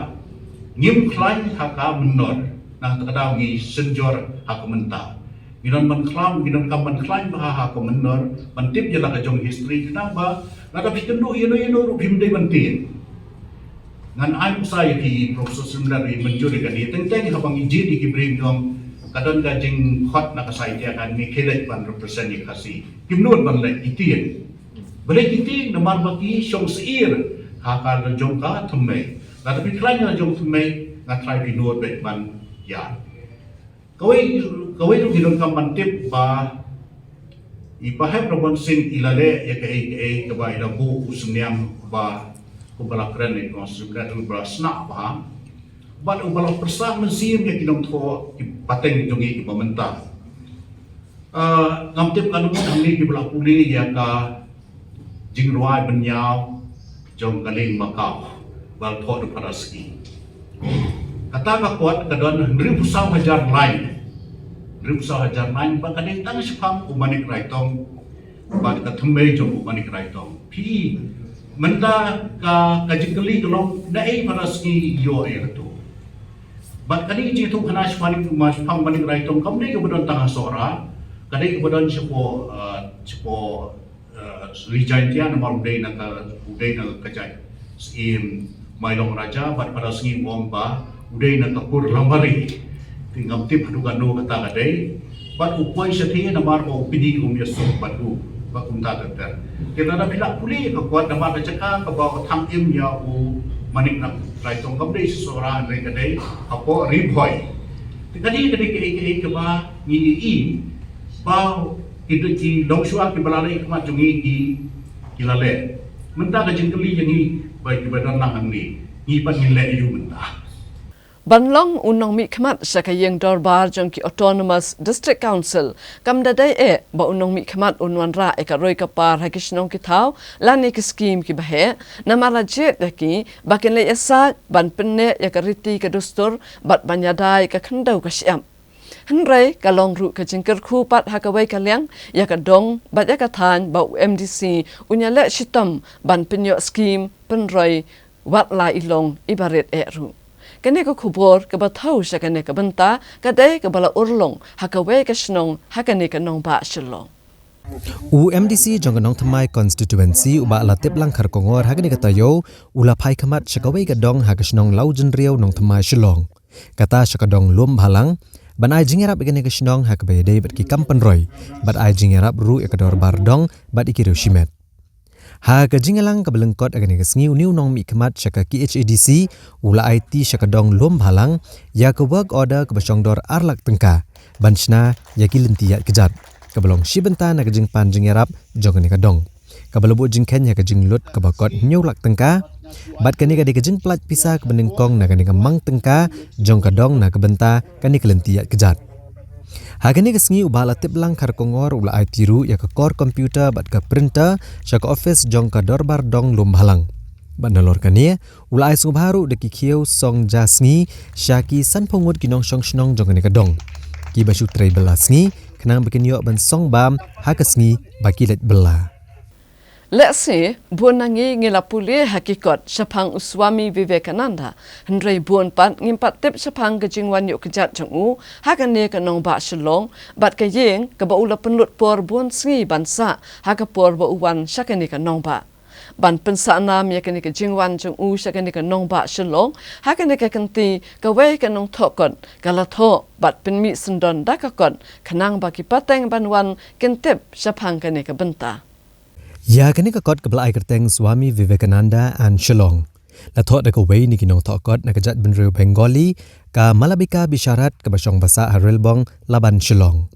ngim khlaiñ ha ka mynnor, nangta ka daw ngi synjor ha ka mynta. Ngi don ban khlaiñ, ngi don kam ban khlaiñ bha ha ka mynder, ban tip ïa la ka jong history, khnang ba lada phi kynduh ïano ïano ruh phim dei ban tieng. Ngan ai nuksa ïa phi, Professor Sumlar, i mynjur ïa kane, teng teng haba ngi jied ïa ki briew jong, ka don ka jingkhot na ka Sahitya Akademi, ki leit ban represent ïa Khasi. Kim nud ban leit, ki tieng. Balei ki tieng? Namar ba ki shong syier ha ka la jong ka thymmei. Lada phi khlaiñ la jong thymmei, nga tharai phi nud beit ban ïaid. Kawei, kawei ruh ngi donkam ban tip ba i Bah Hep Rangwan Singh i la leh ïa kaei kaei kaba i la buh u synniang ba kumba la kren ïa ka Constitution, ka ba la sah bha. Bad uba la pyrshang mynsiem ïa ki nongthoh, ki pateng jong ngi kiba mynta. Ah, ngam tip katno ngut hangne kiba la pule ïa ka jingrwai bynñiaw jong ka lieng Makaw, ba la thoh da u Phadar Sngi. Kata ka kot ka don hynriewphew saw hajar line. Hynriewphew saw hajar line, bad ka dei tang shaphang u Manik Raitong bad ka thymmei jong u Manik Raitong. Phi, mynta ka, ka jingkylli ka long, naei Phadar Sngi i ïoh ïa kato? Bad ka dei ka jingïathuhkhana shaphang u Ma-, shaphang Manik Raitong, kam dei kaba don tang ha Sohra, ka dei kaba don shapoh, ah, shapoh, ah, Ri Jaintia, namar u dei na ka, u dei na ka jaid Syiem Mailong Raja, bad Phadar Sngi u ong ba u dei na ka Kur Lamari. Te ngam tip haduh katno kata ka dei. Bad u poi shathie namar ba u kñi um ïasuk bad u, ba kumta ter ter. Te lada phi lah pule ka kot, namar ka jaka kaba u thang im ïa u Manik Raitong kam dei sha Sohra, hynrei ka dei hapoh Ri Bhoi. Te ka dei, ka dei kaei kaei kaba ngi ïohi ba ki, ki longshuwa kiba la leh khmat jong ngi ki, ki la leh. Mynta ka jingkylli ïa ngi ba kiba don lang hangne, ngi pat ngin leh aïu mynta? Ban long u nongmihkhmat sha ka ïing dorbar jong ki Autonomous District Council, kam da dei eh ba u nongmihkhmat un wanrah ïa ka roi ka par ha ki shnong ki thaw lane ki skhim kiba heh, namar la jied ïa ki ba kin leit ïasaid ban pynneh ïa ka riti ka dustur bad ban ïada ïa ka khyndew ka shyiap. Hynrei ka long ruh ka jingkyrkhu pat ha kawei ka liang ïa ka dong bad ïa ka thaiñ ba u M D C un ïaleh shitom ban pynïoh skhim pynroi wat la i long iba rit eh ruh. Kane ka khubor kaba thew sha kane ka bynta ka dei kaba la urlong ha kawei ka shnong ha kane ka nongbah Shillong. U M D C jong ka Nongthymmai Constituency, u Bah Latiplang Kharkongor, ha kane ka taïew u la phai khmat sha kawei ka dong ha ka shnong Lawjynriew, Nongthymmai, Shillong. Kata sha ka dong Lumbhalang, ban ai jingïarap ïa kane ka shnong ha kaba ïadei bad ki kam pynroi, bad ai jingïarap ruh ïa ka dorbar dong bad ïa ki riew shimet. Ha ka jingïalang kaba lyngkot ha kane ka sngi, une u nongmihkhmat sha ka K H A D C u la aiti sha ka dong Lumbhalang ïa ka work order kaba shongdor ar lak tyngka ban shna ïa ki lynti ïaid kjat, kaba long shi bynta na ka jingpan jingïarap jong kane ka dong, kaba la buh jingkheiñ ha ka jinglut kaba kot hynñiew lak tyngka. Bad kane ka dei ka jingpyllait pisa kaba nyngkong na kane ka mang tyngka jong ka dong na ka bynta kane ka lynti ïaid kjat. Ha kane ka sngi, u Bah Latiplang Kharkongor u la aiti ruh ïa ka kor computer bad ka printer sha ka office jong ka dorbar dong Lumbhalang. Bad nalor kane, u la ai sngewbha ruh da ki khiew song ja sngi sha ki sanphew ngut ki nongshong shnong jong kane ka dong, kiba shu trei bylla sngi, khnang ba kin ïoh ban song bam ha ka sngi ba ki leit bylla. Lehse bun na ngi ngi la pule ha ki kot shaphang u Swami Vivekananda, hynrei bun pat ngim pat tip shaphang ka jingwan ïoh kjat jong u ha kane ka nongbah Shillong, bad ka ïing kaba u la pynlut por bun sngi ban sah ha ka por ba u wan sha kane ka nongbah. Ban pynsah nam ïa kane ka jingwan jong u sha kane ka nongbah Shillong, ha kane ka kynti kawei ka nongthoh kot ka la thoh bad pynmih syndon da ka kot, khnang ba ki pateng ban wan kin tip shaphang kane ka bynta. Ïa kane ka kot kaba la ai kyrteng Swami Vivekananda and Shillong, la thoh da kawei na ki nongthoh kot na ka jaitbynriew Bengali, ka Malabika Bisharat, kaba shong basah ha Rilbong, Laban, Shillong.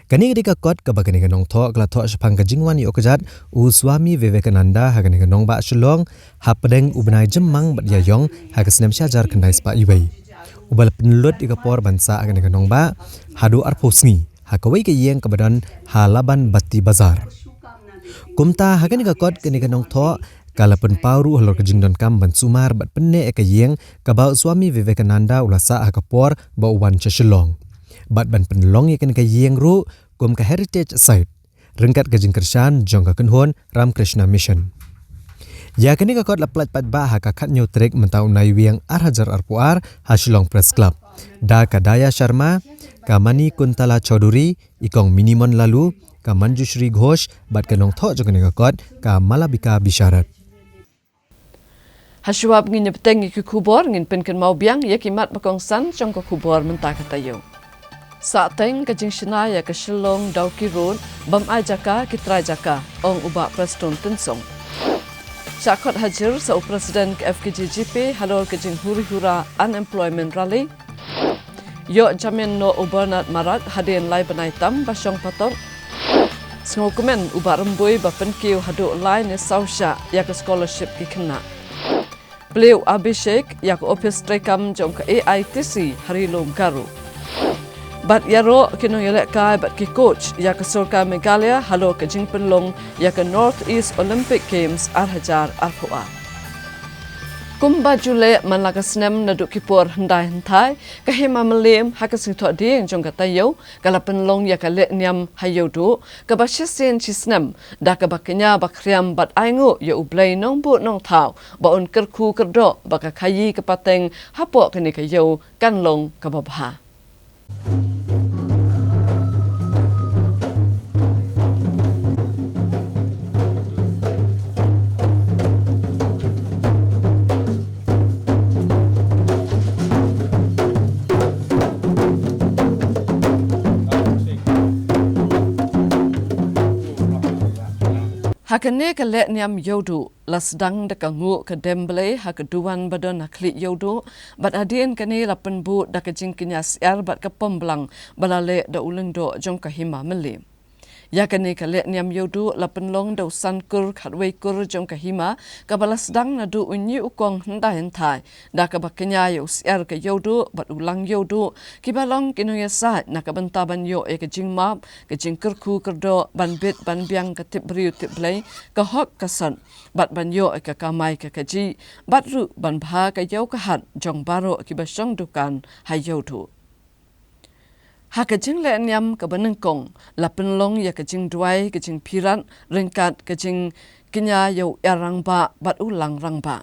Kane ka dei ka kot kaba kane ka nongthoh ka la thoh shaphang ka jingwan ïoh kjat u Swami Vivekananda ha kane ka nongbah Shillong, hapdeng u bnai Jymmang bad Ïaïong ha ka snem shi hajar khyndai spah wei. Uba la pynlut ïa ka por ban sah ha kane ka nongbah haduh arphew sngi ha kawei ka ïing kaba don ha Laban Batti Bazar. Kumta ha kane ka kot kane ka nongthoh ka la pynpaw ruh halor ka jingdonkam ban sumar bad pynneh ïa ka ïing kaba u Swami Vivekananda u la sah ha ka por ba u wan sha Shillong, bad ban pynlong ïa kane ka ïing ruh kum ka heritage site ryngkat ka jingkyrshan jong ka kynhun Ramakrishna Mission. Ïa kane ka kot la pyllait paidbah ha ka khathynñiew tarik mynta u Naiwieng ar hajar arphew ar ha Shillong Press Club da ka Daya Sharma, ka Mani Kuntala Chaudhuri, i Kong Minimon Laloo, ka Manjushri Ghosh, bad ka nongthoh jong kane ka kot, ka Malabika Bisharat. Hashuwa ba ngin ïa bteng ïa ki khubor, ngin pynkynmaw biang ïa ki mat ba kongsan jong ka khubor mynta ka taïew. Sahteng ka jingshna ïa ka Shillong Dawki Road, bym ai jaka ki trai jaka, ong u Bah Prestone Tynsong. Shah khot hajir sa u President ka F K J G P halor ka jinghuri hura Unemployment Rally. Ïoh jamin noh u Bernard Marak hadien lai bnai tam ba shong patok. Sngewkmen u Bah Rymbui ba pynkiew haduh lai ne saw shah ïa ka scholarship ki khynnah. Plie u Abhishek ïa ka ophis treikam jong ka A I T C ha Ri Lum Garo. Bad ïaroh ki nongïalehkai bad ki coach ïa ka sorkar Meghalaya halor ka jingpynlong ïa ka North East Olympic Games ar hajar arphew ar. Kumba ju leh man la ka snem naduh ki por hyndai hynthai, ka Hima Mylliem ha ka sngi Thohdieng jong ka taïew ka la pynlong ïa ka lehniam ha Ïewduh, kaba shisien shisnem da kaba kñia ba khriam bad ainguh ïa U Blei Nongbuh Nongthaw ba un kyrkhu kyrdoh ba ka khaïi ka pateng hapoh kane ka ïew kan long kaba bha. Ha kane ka lehniam Ïewduh la sdang da ka nguh ka dem Blei ha ka duwan ba don ha khlieh Ïewduh, bad hadien kane la pynbud da ka jingkñia syiar bad ka pom blang ba la leh da u lyngdoh jong ka Hima Mylliem. Ïa kane ka lehniam Ïewduh la pynlong da u san kur khatwei kur jong ka hima, kaba la sdang naduh u ñi u kong hyndai hynthai, da kaba kñia ïa u syiar ka Ïewduh bad u lang Ïewduh, kiba long ki nongïasaid na ka bynta ban ïoh ïa ka jingmap, ka jingkyrkhu kyrdoh, ban bit ban biang ka tip briew tip Blei, ka hok ka sot, bad ban ïoh ïa ka kamai ka kajih, bad ruh ban bha ka ïew ka hat jong baroh kiba shong dukan ha Ïewduh. Ha ka jinglehniam kaba nyngkong, la pynlong ïa ka jingduwai ka jingpyrkhat ryngkat ka jingkñia ïa u Iar Rangbah bad u Lang Rangbah.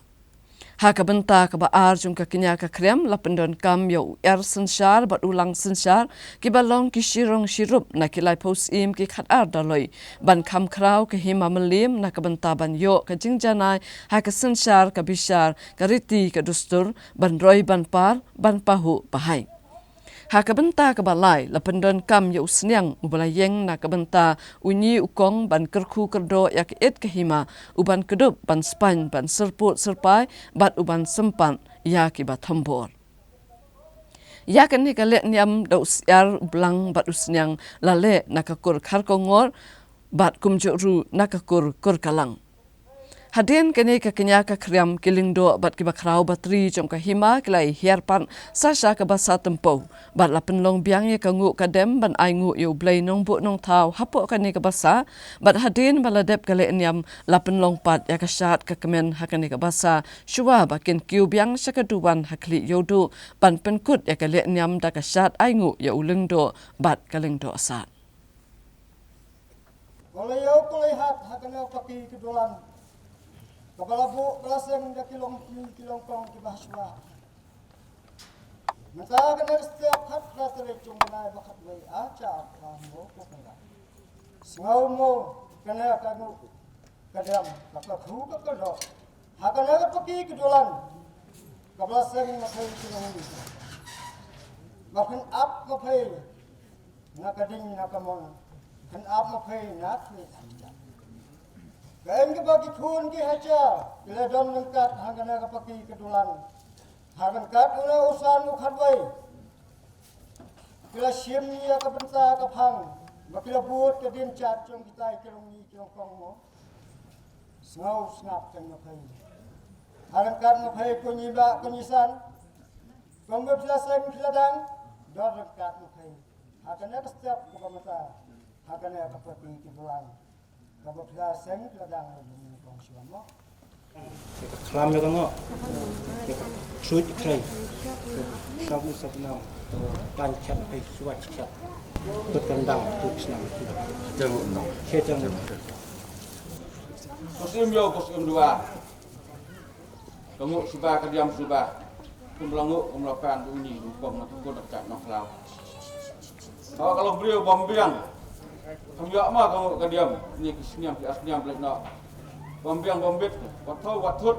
Ha ka bynta kaba ar jong ka kñia ka khriam, la pyndonkam ïa u Iar Synshar bad u Lang Synshar, kiba long ki shirong shirup na ki laiphew syiem ki khatar daloi, ban kham khraw ka Hima Mylliem na ka bynta ban ïoh ka jingjanai ha ka synshar ka bishar, ka riti ka dustur, ban roi ban par, ban pahuh pahai. Ha ka bynta kaba lai, la pyndonkam ïa u Sniang uba la ïeng na ka bynta u ñi u kong ban kyrkhu kyrdoh ïa ka ïit ka hima, u ban kdup, ban spaiñ, ban syrpud syrpai, bad u ban sympat ïa kiba thombor. Ïa kane ka lehniam da u syiar, u blang bad u sniang la leh na ka kur Kharkongor, bad kumjuh ruh na ka kur Kurkalang. Hadien kane ka kñia ka khriam, ki lyngdoh bad kiba khraw batri jong ka hima ki la ïa hiar pat sa sha ka basa tympew, bad la pynlong biang ïa ka nguh ka dem ban ainguh ïa U Blei Nongbuh Nongthaw hapoh kane ka basa, bad hadien ba la dep ka lehniam, la pynlong pat ïa ka shad ka kmen ha kane ka basa, shuwa ba kin kiew biang sha ka duwan ha khlieh Ïewduh, ban pynkut ïa ka lehniam da ka shad ainguh ïa u lyngdoh bad ka lyngdoh sad. Ko la ïew ko la ïahat ha kane ka paki ka dulan, kaba la buh ba la seng da ki longkmie ki longkong kiba ha shuwa. Mynta kane ka step khatphra tarik jong u bnai ba khatwei, a cha ka mo ko ka la. Sngew mo kane ka nguh ka dem, ka kyrkhu ka kyrdoh ha kane ka paki ka dulan, kaba la seng ma phi ki longkmie. Ba phin ap ma phi na ka ding na ka mon, phin ap ma phi na khlieh na kjat. Ka ïing kaba ki khun ki hajar ki la don ryngkat ha kane ka paki ka dulan, ha ryngkat une u san u khatwei, ki la shim ïa ka bynta ka phang, ba ki la bud ka dien jait jong kita ki longkmie ki longkong mo. Sngew sngap teng ma phi. Ha ryngkat ma phi ko ñi bah ko ñi san, kumba phi la seng phi la dang, don ryngkat ma phi ha kane ka step kaba mynta, ha kane ka paki ka dulan, kaba phi la seng phi la dang, la dang kong shuwa mo. Ïa ka khlam ïa ka ngoh, ïa ka truit ïa ka trei, ïa ka sap u sap nam, ban chat phi shuwa chat. Tut kan dang tut snam. Jang u nam. Che jang u nam. Ko sim ïoh ko sim duwa. Ka nguh suba ka diam suba. Kum la nguh kum la pan, u ñi u kong na ka kut ka nongkhlaw. Hawa ka long briew bym biang. Kam ïoh ma ka nguh ka diam. Ni ki sniam ki ar sniam leit noh. Bym biang bym bit. Wat thaw wat thut.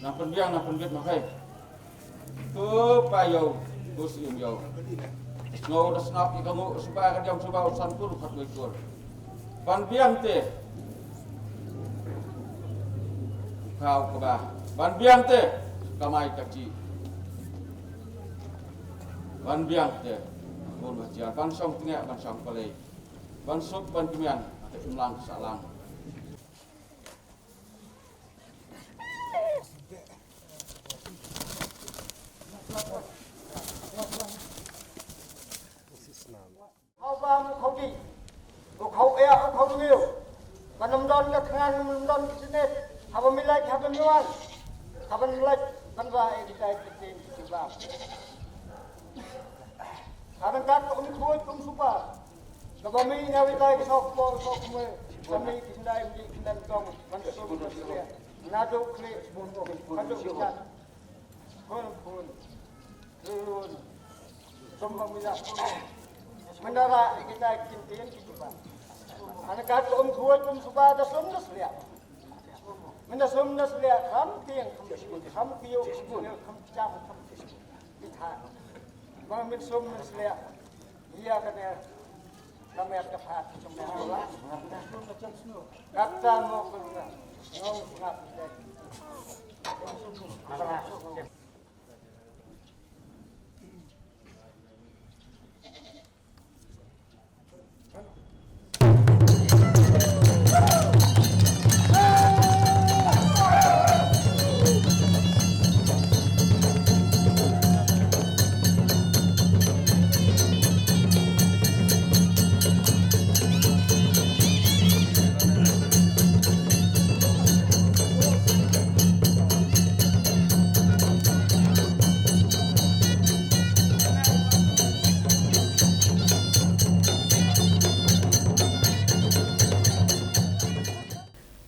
Nang pynbiang nang pynbit ma phi. Tu pa ïew, tu siem ïew. Sngew da sngap ïa ka nguh suba ka diam suba u san kur u khat wei kur. Ban biang te. Khaw kaba. Ban biang te. Kamai ka chi. Ban biang te. Bun ba jian ban song tengek ban song palei. Ban suk ban kemian. Te imlang salang. Haba mu khodi. U khau ïa u khau ngiu. Ban ym don ka thngan ym don ka snet. Haba milai haba miwan. Haba milai ban ba e kita kita kita ba. Haba kat um khuid um supa. Kaba mi ïa wita ki sok po sok me. Kami ki sendai mi ki nan tong. Man su ko sele. Nado kle. Kado kita. Khun khun. Khun. Sumba mila khun. Menara kita kin tin ki ba. Ana kat um khuid um supa da sum da sele. Mynta sum na sliak kham tieng kham kham kiyuk kham jam kham itha. Ma min sum na sliak. Iya ka ne ka mer ka phat sum na sliak. Kata mo ka ngong ngap.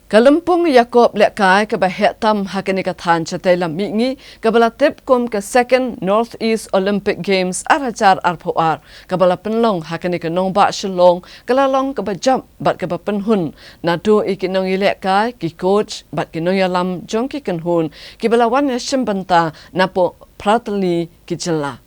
Ka lympung ïakob lehkai kaba heh tam ha kane ka thaiñ shatei lam mihngi kaba la tip kum ka Second North East Olympic Games ar hajar arphew ar kaba la pynlong ha kane ka nongbah Shillong ka la long kaba jop bad kaba pynhun naduh ïa ki nongïalehkai, ki coach bad ki nongïalam jong ki kynhun kiba la wan ïashim bynta napoh phra tylli ki jylla.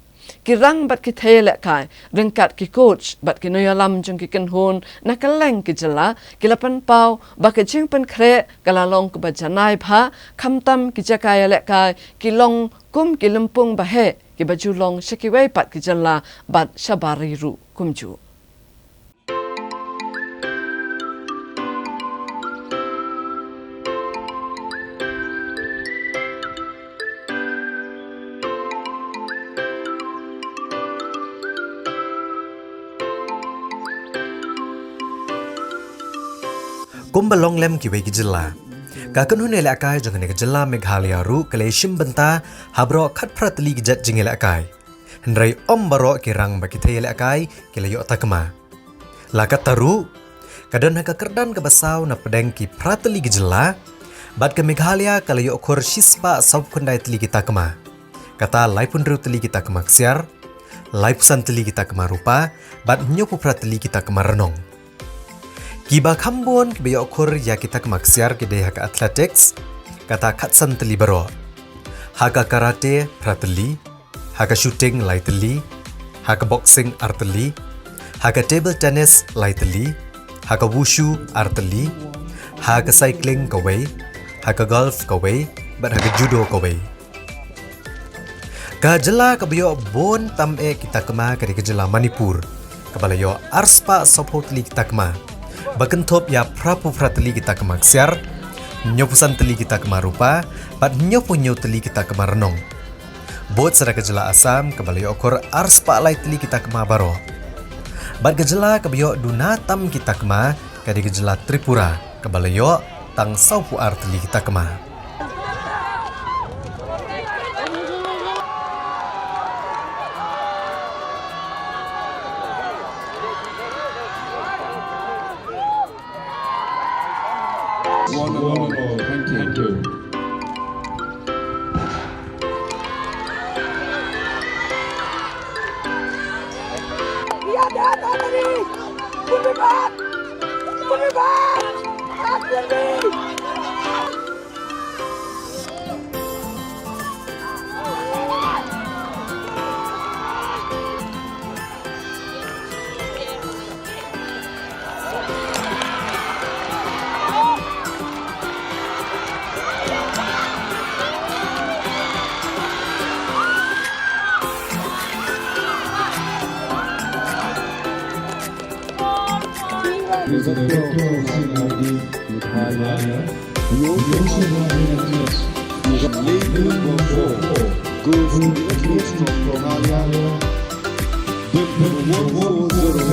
Ki rang bad ki thei lehkai ryngkat ki coach bad ki nongïalam jong ki kynhun na kylleng ki jylla ki la pynpaw ba ka jingpynkhreh ka la long kaba janai bha khamtam ki jaka ïalehkai ki long kum ki lympung ba heh kiba ju long sha kiwei pat ki jylla bad shabar ri ruh kumjuh. Kumba long lem kiwei ki jylla, ka kynhun ïalehkai jong kane ka jylla Meghalaya ruh ka la ïashim bynta ha baroh khatphra tylli ki jait jingïalehkai. Hynrei ym baroh ki rang bad ki thei ïalehkai ki la ïoh takma. La katta ruh, ka don ha ka kyrdan kaba saw na pdeng ki phra tylli ki jylla, bad ka Meghalaya ka la ïoh khur shispah sawphew khyndai tylli ki takma. Kata laiphew hynriew tylli ki takma ksiar, laiphew san tylli ki takma rupa, bad hynñiewphew phra tylli ki takma rnong. Kiba kham bun kiba ïoh khur ïa ki takma ksiar ki dei ha ka athletics, kata khatsan tylli baroh. Ha ka karate phra tylli, ha ka shooting lai tylli, ha ka boxing ar tylli, ha ka table tennis lai tylli, ha ka wushu ar tylli, ha ka cycling kawei, ha ka golf kawei, bad ha ka judo kawei. Ka jylla kaba ïoh bun tam eh ki takma ka dei ka jylla Manipur, kaba la ïoh arspah sawphew tylli ki takma, ba kynthup ïa phraphew phra tylli ki takma ksiar, hynñiewphew san tylli ki takma rupa, bad hynñiewphew hynñiew tylli ki takma rnong. Bud sa da ka jylla Assam kaba la ïoh khur arspah lai tylli ki takma baroh. Bad ka jylla kaba ïoh duna tam ki takma ka dei ka jylla Tripura kaba la ïoh tang sawphew ar tylli ki takma. One and all. Thank you. Thank you. Representative of C R D Meghalaya, Lok Sabha N H S, Lake number four, goes to the N H S of Meghalaya, bib number one four zero.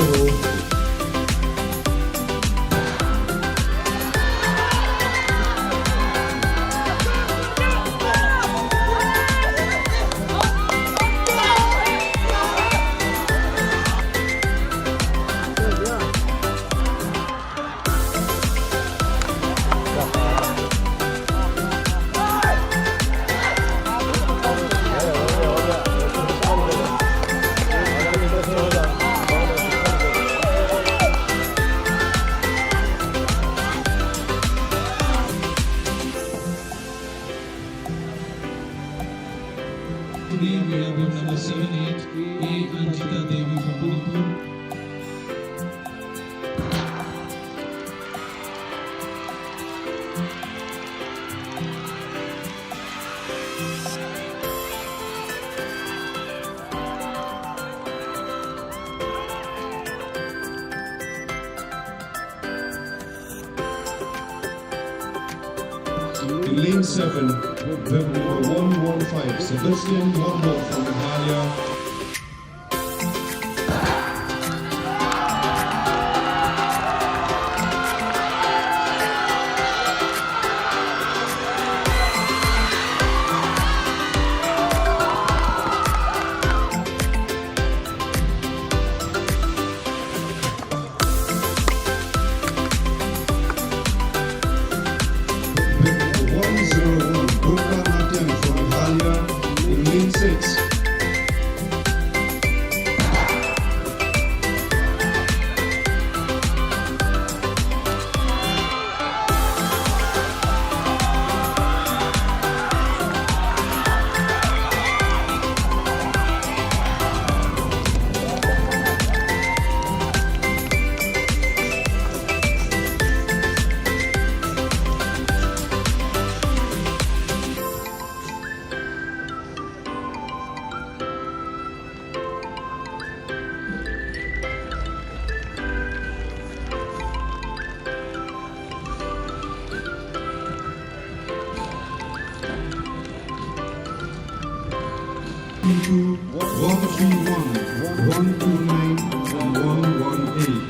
Today we have book number seven eight, A Anjita Devi from Manipur. In lane seven, bib number one one five, Sebastian Wambok from Meghalaya. One zero one, Bharatanatyam from Meghalaya, in lane six. Into one three one, one two nine, and one one eight.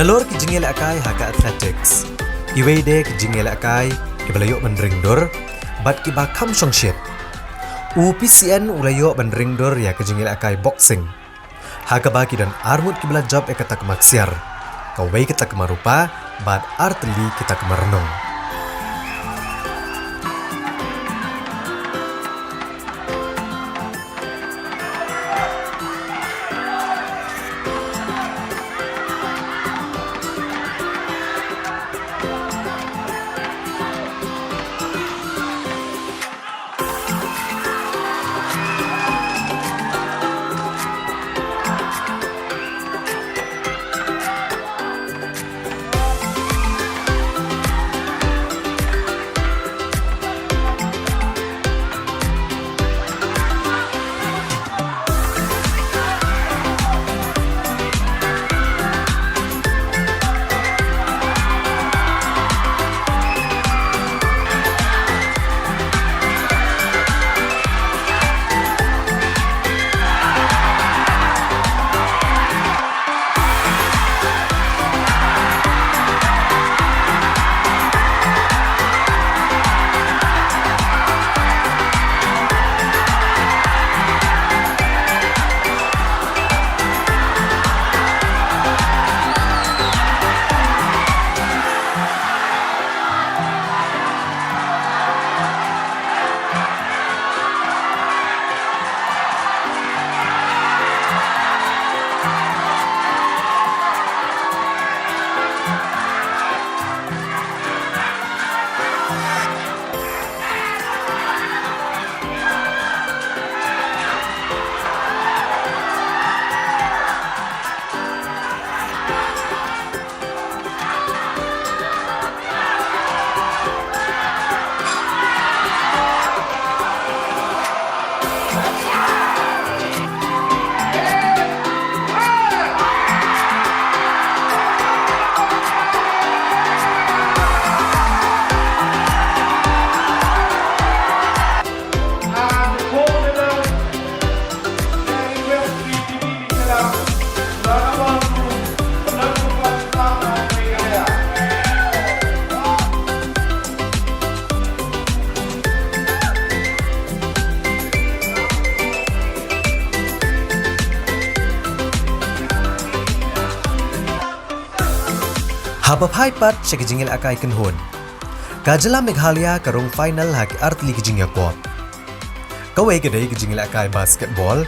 Nalor ki jingïalehkai ha ka athletics, iwei de ki jingïalehkai kiba la ïoh ban ring dur bad kiba kham shongshit. U P C N u la ïoh ban ring dur ïa ka jingïalehkai boxing, ha kaba ki don arngut kiba la jop ïa ka takma ksiar, kawei ka takma rupa bad artylli ki takma rnong. Haba phai pat sha ki jingïalehkai kynhun, ka jylla Meghalaya ka rung final ha ki artylli ki jingïakop. Kawei ka dei ka jingïalehkai basketball,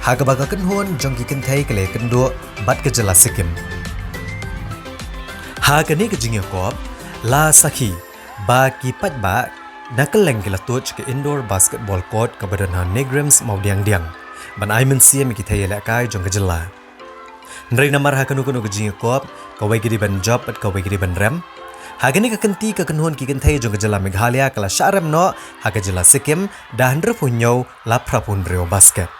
ha kaba ka kynhun jong ki kynthei ka la ïakynduh bad ka jylla Sikkim. Ha kane ka jingïakop, la sakhi ba ki paidbah na kylleng ki la tuid sha ka indoor basketball court kaba don ha NEIGRIHMS Mawdiangdiang ban ai mynsiem ïa ki thei ïalehkai jong ka jylla. Hynrei namar ha kano kano ka jingïakop, kawei ka dei ban jop bad kawei ka dei ban rem, ha kane ka kynti ka kynhun ki kynthei jong ka jylla Meghalaya ka la shah rem noh ha ka jylla Sikkim da hynriewphew hynñiew la phraphew hynriew basket.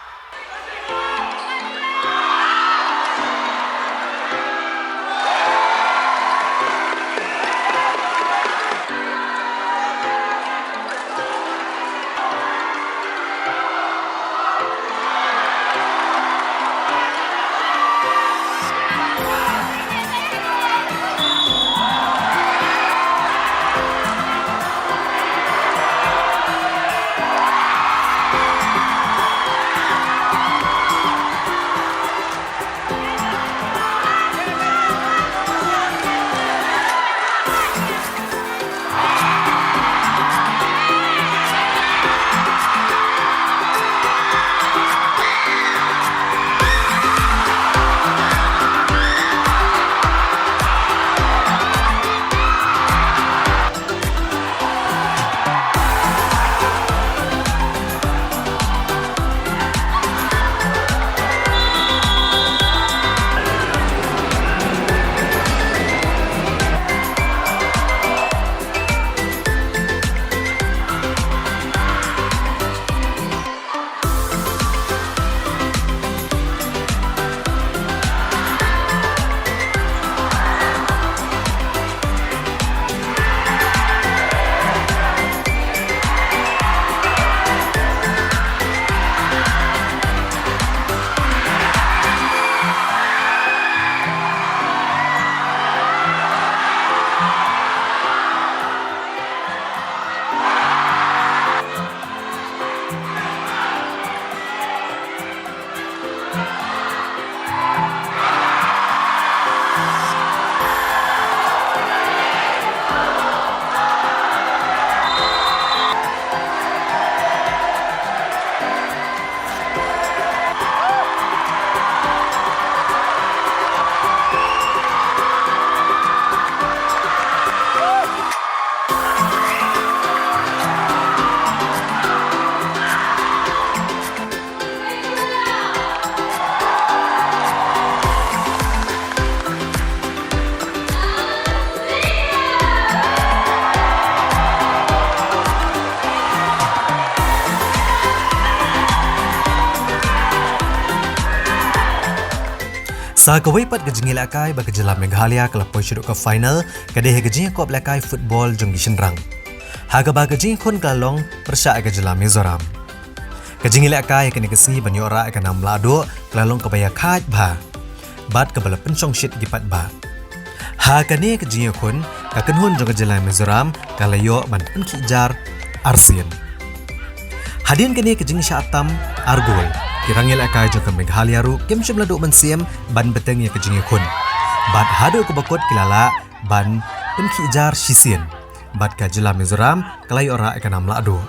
Sa kawei pat ka jingïalehkai ba ka jylla Meghalaya ka la poi shaduh ka final, ka dei ha ka jingïakop lehkai football jong ki shynrang, ha kaba ka jingïakhun ka la long pyrshah ïa ka jylla Mizoram. Ka jingïalehkai ha kane ka sngi ban ïoh rah ïa ka nam lahduh ka la long kaba ïakhaid bha bad kaba la pynshongshit ïa ki paidbah. Ha kane ka jingïakhun, ka kynhun jong ka jylla Mizoram ka la ïoh ban pynkhih jar arsien. Hadien kane ka jingshah tam ar gol, ki rangïalehkai jong ka Meghalaya ruh kim shym la duh mynsiem ban bteng ïa ka jingïakhun, bad haduh kaba kut ki la lah ban pynkhih jar shisien, bad ka jylla Mizoram ka la ïoh rah ïa ka nam lahduh.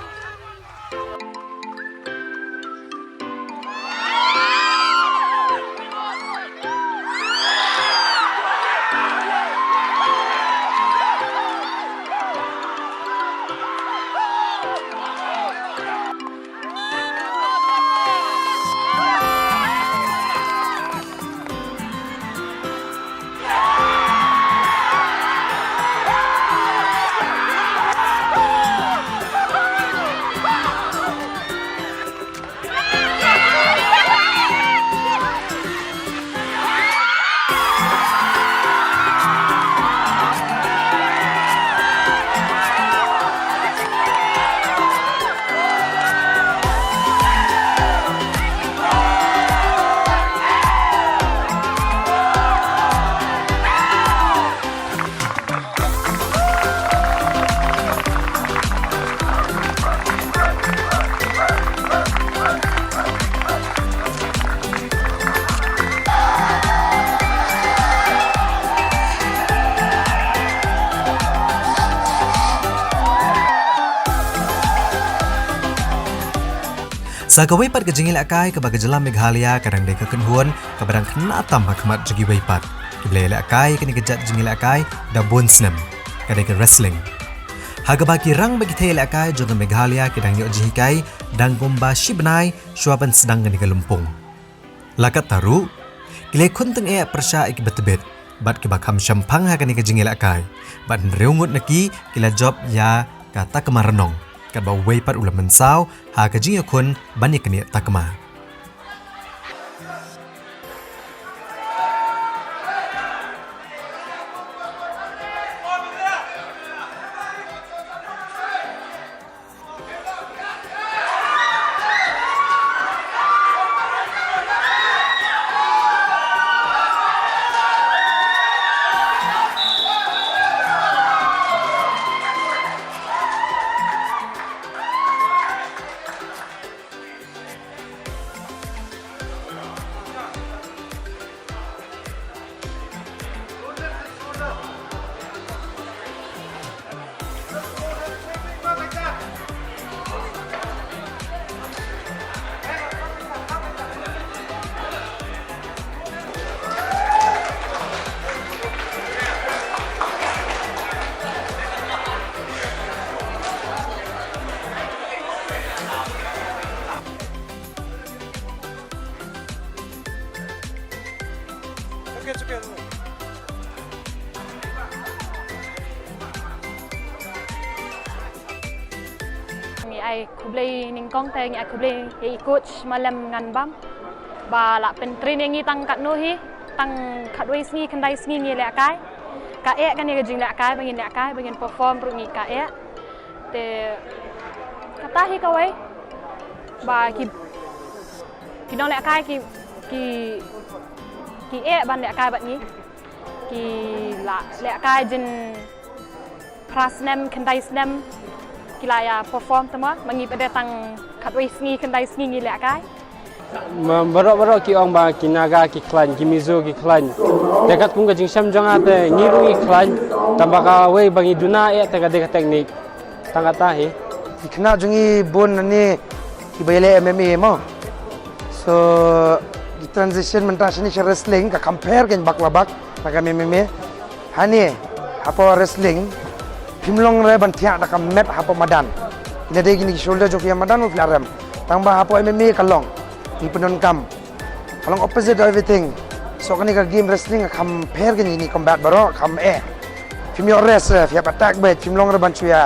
Sa kawei pat ka jingïalehkai kaba ka jylla Meghalaya ka dang dei ka kynhun kaba dang khynnah tam ha khmat jong kiwei pat kiba la ïalehkai ïa kane ka jait jingïalehkai da bun snem, ka dei ka wrestling, ha kaba ki rang bad ki thei ïalehkai jong ka Meghalaya ki dang ïoh jinghikai dang kumba shi bnai shuwa ban sdang kane ka lympung. La katta ruh, ki la ïakhun tyngeh pyrshah ïa kiba tbit bad kiba kham shemphang ha kane ka jingïalehkai, bad hynriew ngut na ki ki la jop ïa ka takma rnong, katba uwei pat u la mynsaw ha ka jingïakhun ban ïaknieh takma. Ngi ai khublei nyngkong te ngi ai khublei ïa i coach Malem Nganbam ba la pyntraining ïa ngi tang katno hi, tang khatwei sngi khyndai sngi ngi lehkai. Ka eh kane ka jinglehkai ba ngin lehkai, ba ngin perform ruh ngi ka eh. Te kata hi kawei ba ki, ki nonglehkai ki, ki, ki eh ban lehkai bad ngi. Ki la lehkai jin phra snem khyndai snem ki la ïa perform, tangba ma ngi pat de tang khatwei sngi khyndai sngi ngi lehkai. Ma baroh baroh ki ong ba ki Naga ki khlaiñ, ki Mizo ki khlaiñ. Te katkum ka jingshem jong nga te ngi ruh ngi khlaiñ, tangba kawei ba ngi duna eh te ka dei ka technique. Tang kata hi. Ki khynnah jong ngi bun nangne kiba ïaleh M M A mo. So ki transition mynta shane sha wrestling ka compare kein bak la bak na ka M M A. Hangne hapoh wrestling phim long re ban thiah da ka mat hapoh madan. Ila dei kine ki shoulder jong phi ha madan mo phi la rem. Tangba hapoh M M A ka long, ngi pyndonkam, ka long opposite of everything. So kane ka game wrestling ka kham pher kine ki combat baroh, kham eh. Phim ïoh rest re, phi hap attack beit, phim long re ban shu ïa,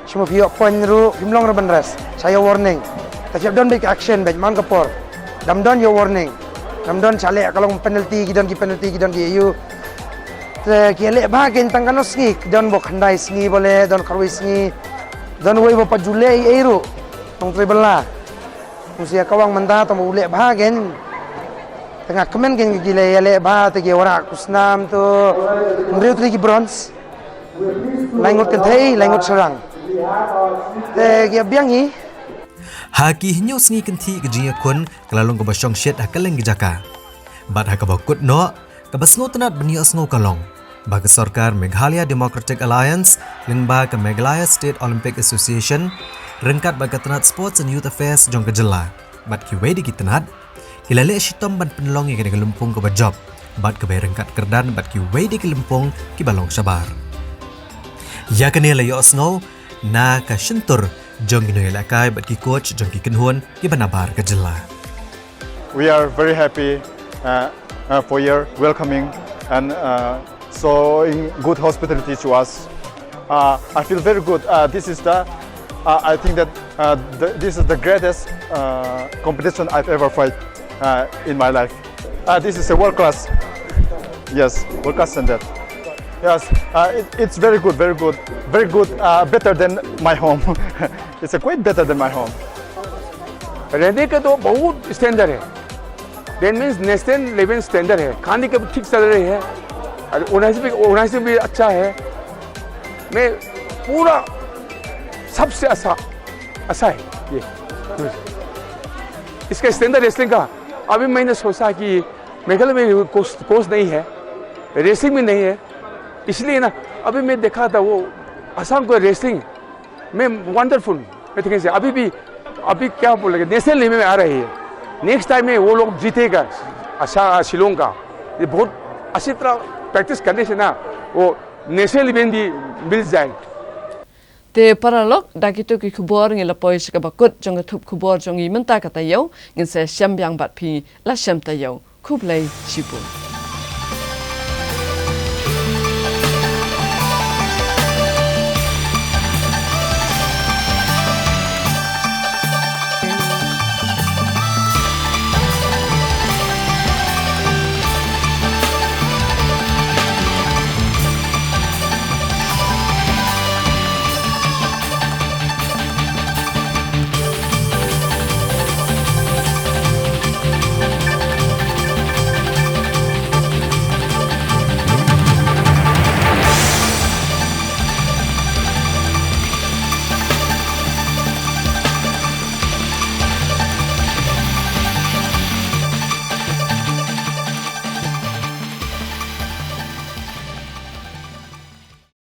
shu mo phi ïoh point ruh phim long re ban rest, sa ïoh warning. Te phi hap don beit ka action beit man ka por. Dam don ïoh warning. Kam don shaleh ka long penalty, ki don ki penalty, ki don ki ïa u. Te ki leh bha kein tang kano sngi, ki don ba khyndai sngi ba leh, don khatwei sngi. Don wei ba pat ju leh ei ruh. Tang treble la. Musia ka wang mynta tang u leh bha kein. Te nga kmen kein ki leh ïa leh bha te ki wanrah khusnam to. Hynriew tylli ki bronze. Lai ngut kynthei, lai ngut shynrang. Te ki biang hi. Ha ki hynñiew sngi kynthih ka jingïakhun ka la long kaba shong shet ha kylleng ki jaka. Bad ha kaba kut noh, kaba sngewtynnat ban ïohsngew ka long ba ka sorkar Meghalaya Democratic Alliance lyngba ka Meghalaya State Olympic Association ryngkat bad ka tnat Sports and Youth Affairs jong ka jylla bad kiwei de ki tnat ki la leh shitom ban pynlong ïa kane ka lympung kaba jop bad kaba ryngkat kyrdan bad kiwei de ki lympung kiba long shabar. Ïa kane la ïohsngew na ka shyntur jong ki nongïalehkai bad ki coach jong ki kynhun kiba nabar ka jylla. We are very happy uh, uh, for your welcoming and uh, showing good hospitality to us. Uh, I feel very good. Uh, this is the, uh, I think that uh, the, this is the greatest uh, competition I've ever fight uh, in my life. Uh, this is a world class. Yes, world class standard. Yes, uh, it, it's very good, very good, very good, uh, better than my home. It's a quite better than my home. रहने का तो बहुत स्टैंडर्ड है। दैट मीन्स नेशनल लेवल स्टैंडर्ड है। खाने का भी ठीक चल रही है। और ओनर्स भी ओनर्स भी अच्छा है। मैं पूरा सबसे अच्छा अच्छा है ये। इसका स्टैंडर्ड रेसलिंग का अभी मैंने सोचा कि मेघालय में कोर्स कोर्स नहीं है, रेसलिंग भी नहीं है, इसलिए ना अभी मैं देखा था वो असम को रेसलिंग में वंडरफुल। मैं ठीक से अभी भी अभी क्या बोलेंगे, नेशनल लेवल में आ रही है। नेक्स्ट टाइम में वो लोग जीतेगा। अच्छा शिलोंग का ये बहुत अच्छी तरह प्रैक्टिस करने से ना वो नेशनल लेवल भी मिल जाए। Te paralok, da kito ki khubor ngi la poi sha kaba kut jong ka thup khubor jong ngi mynta ka taïew, ngin sa shem biang bad phi la shem taïew. Khublei shibun.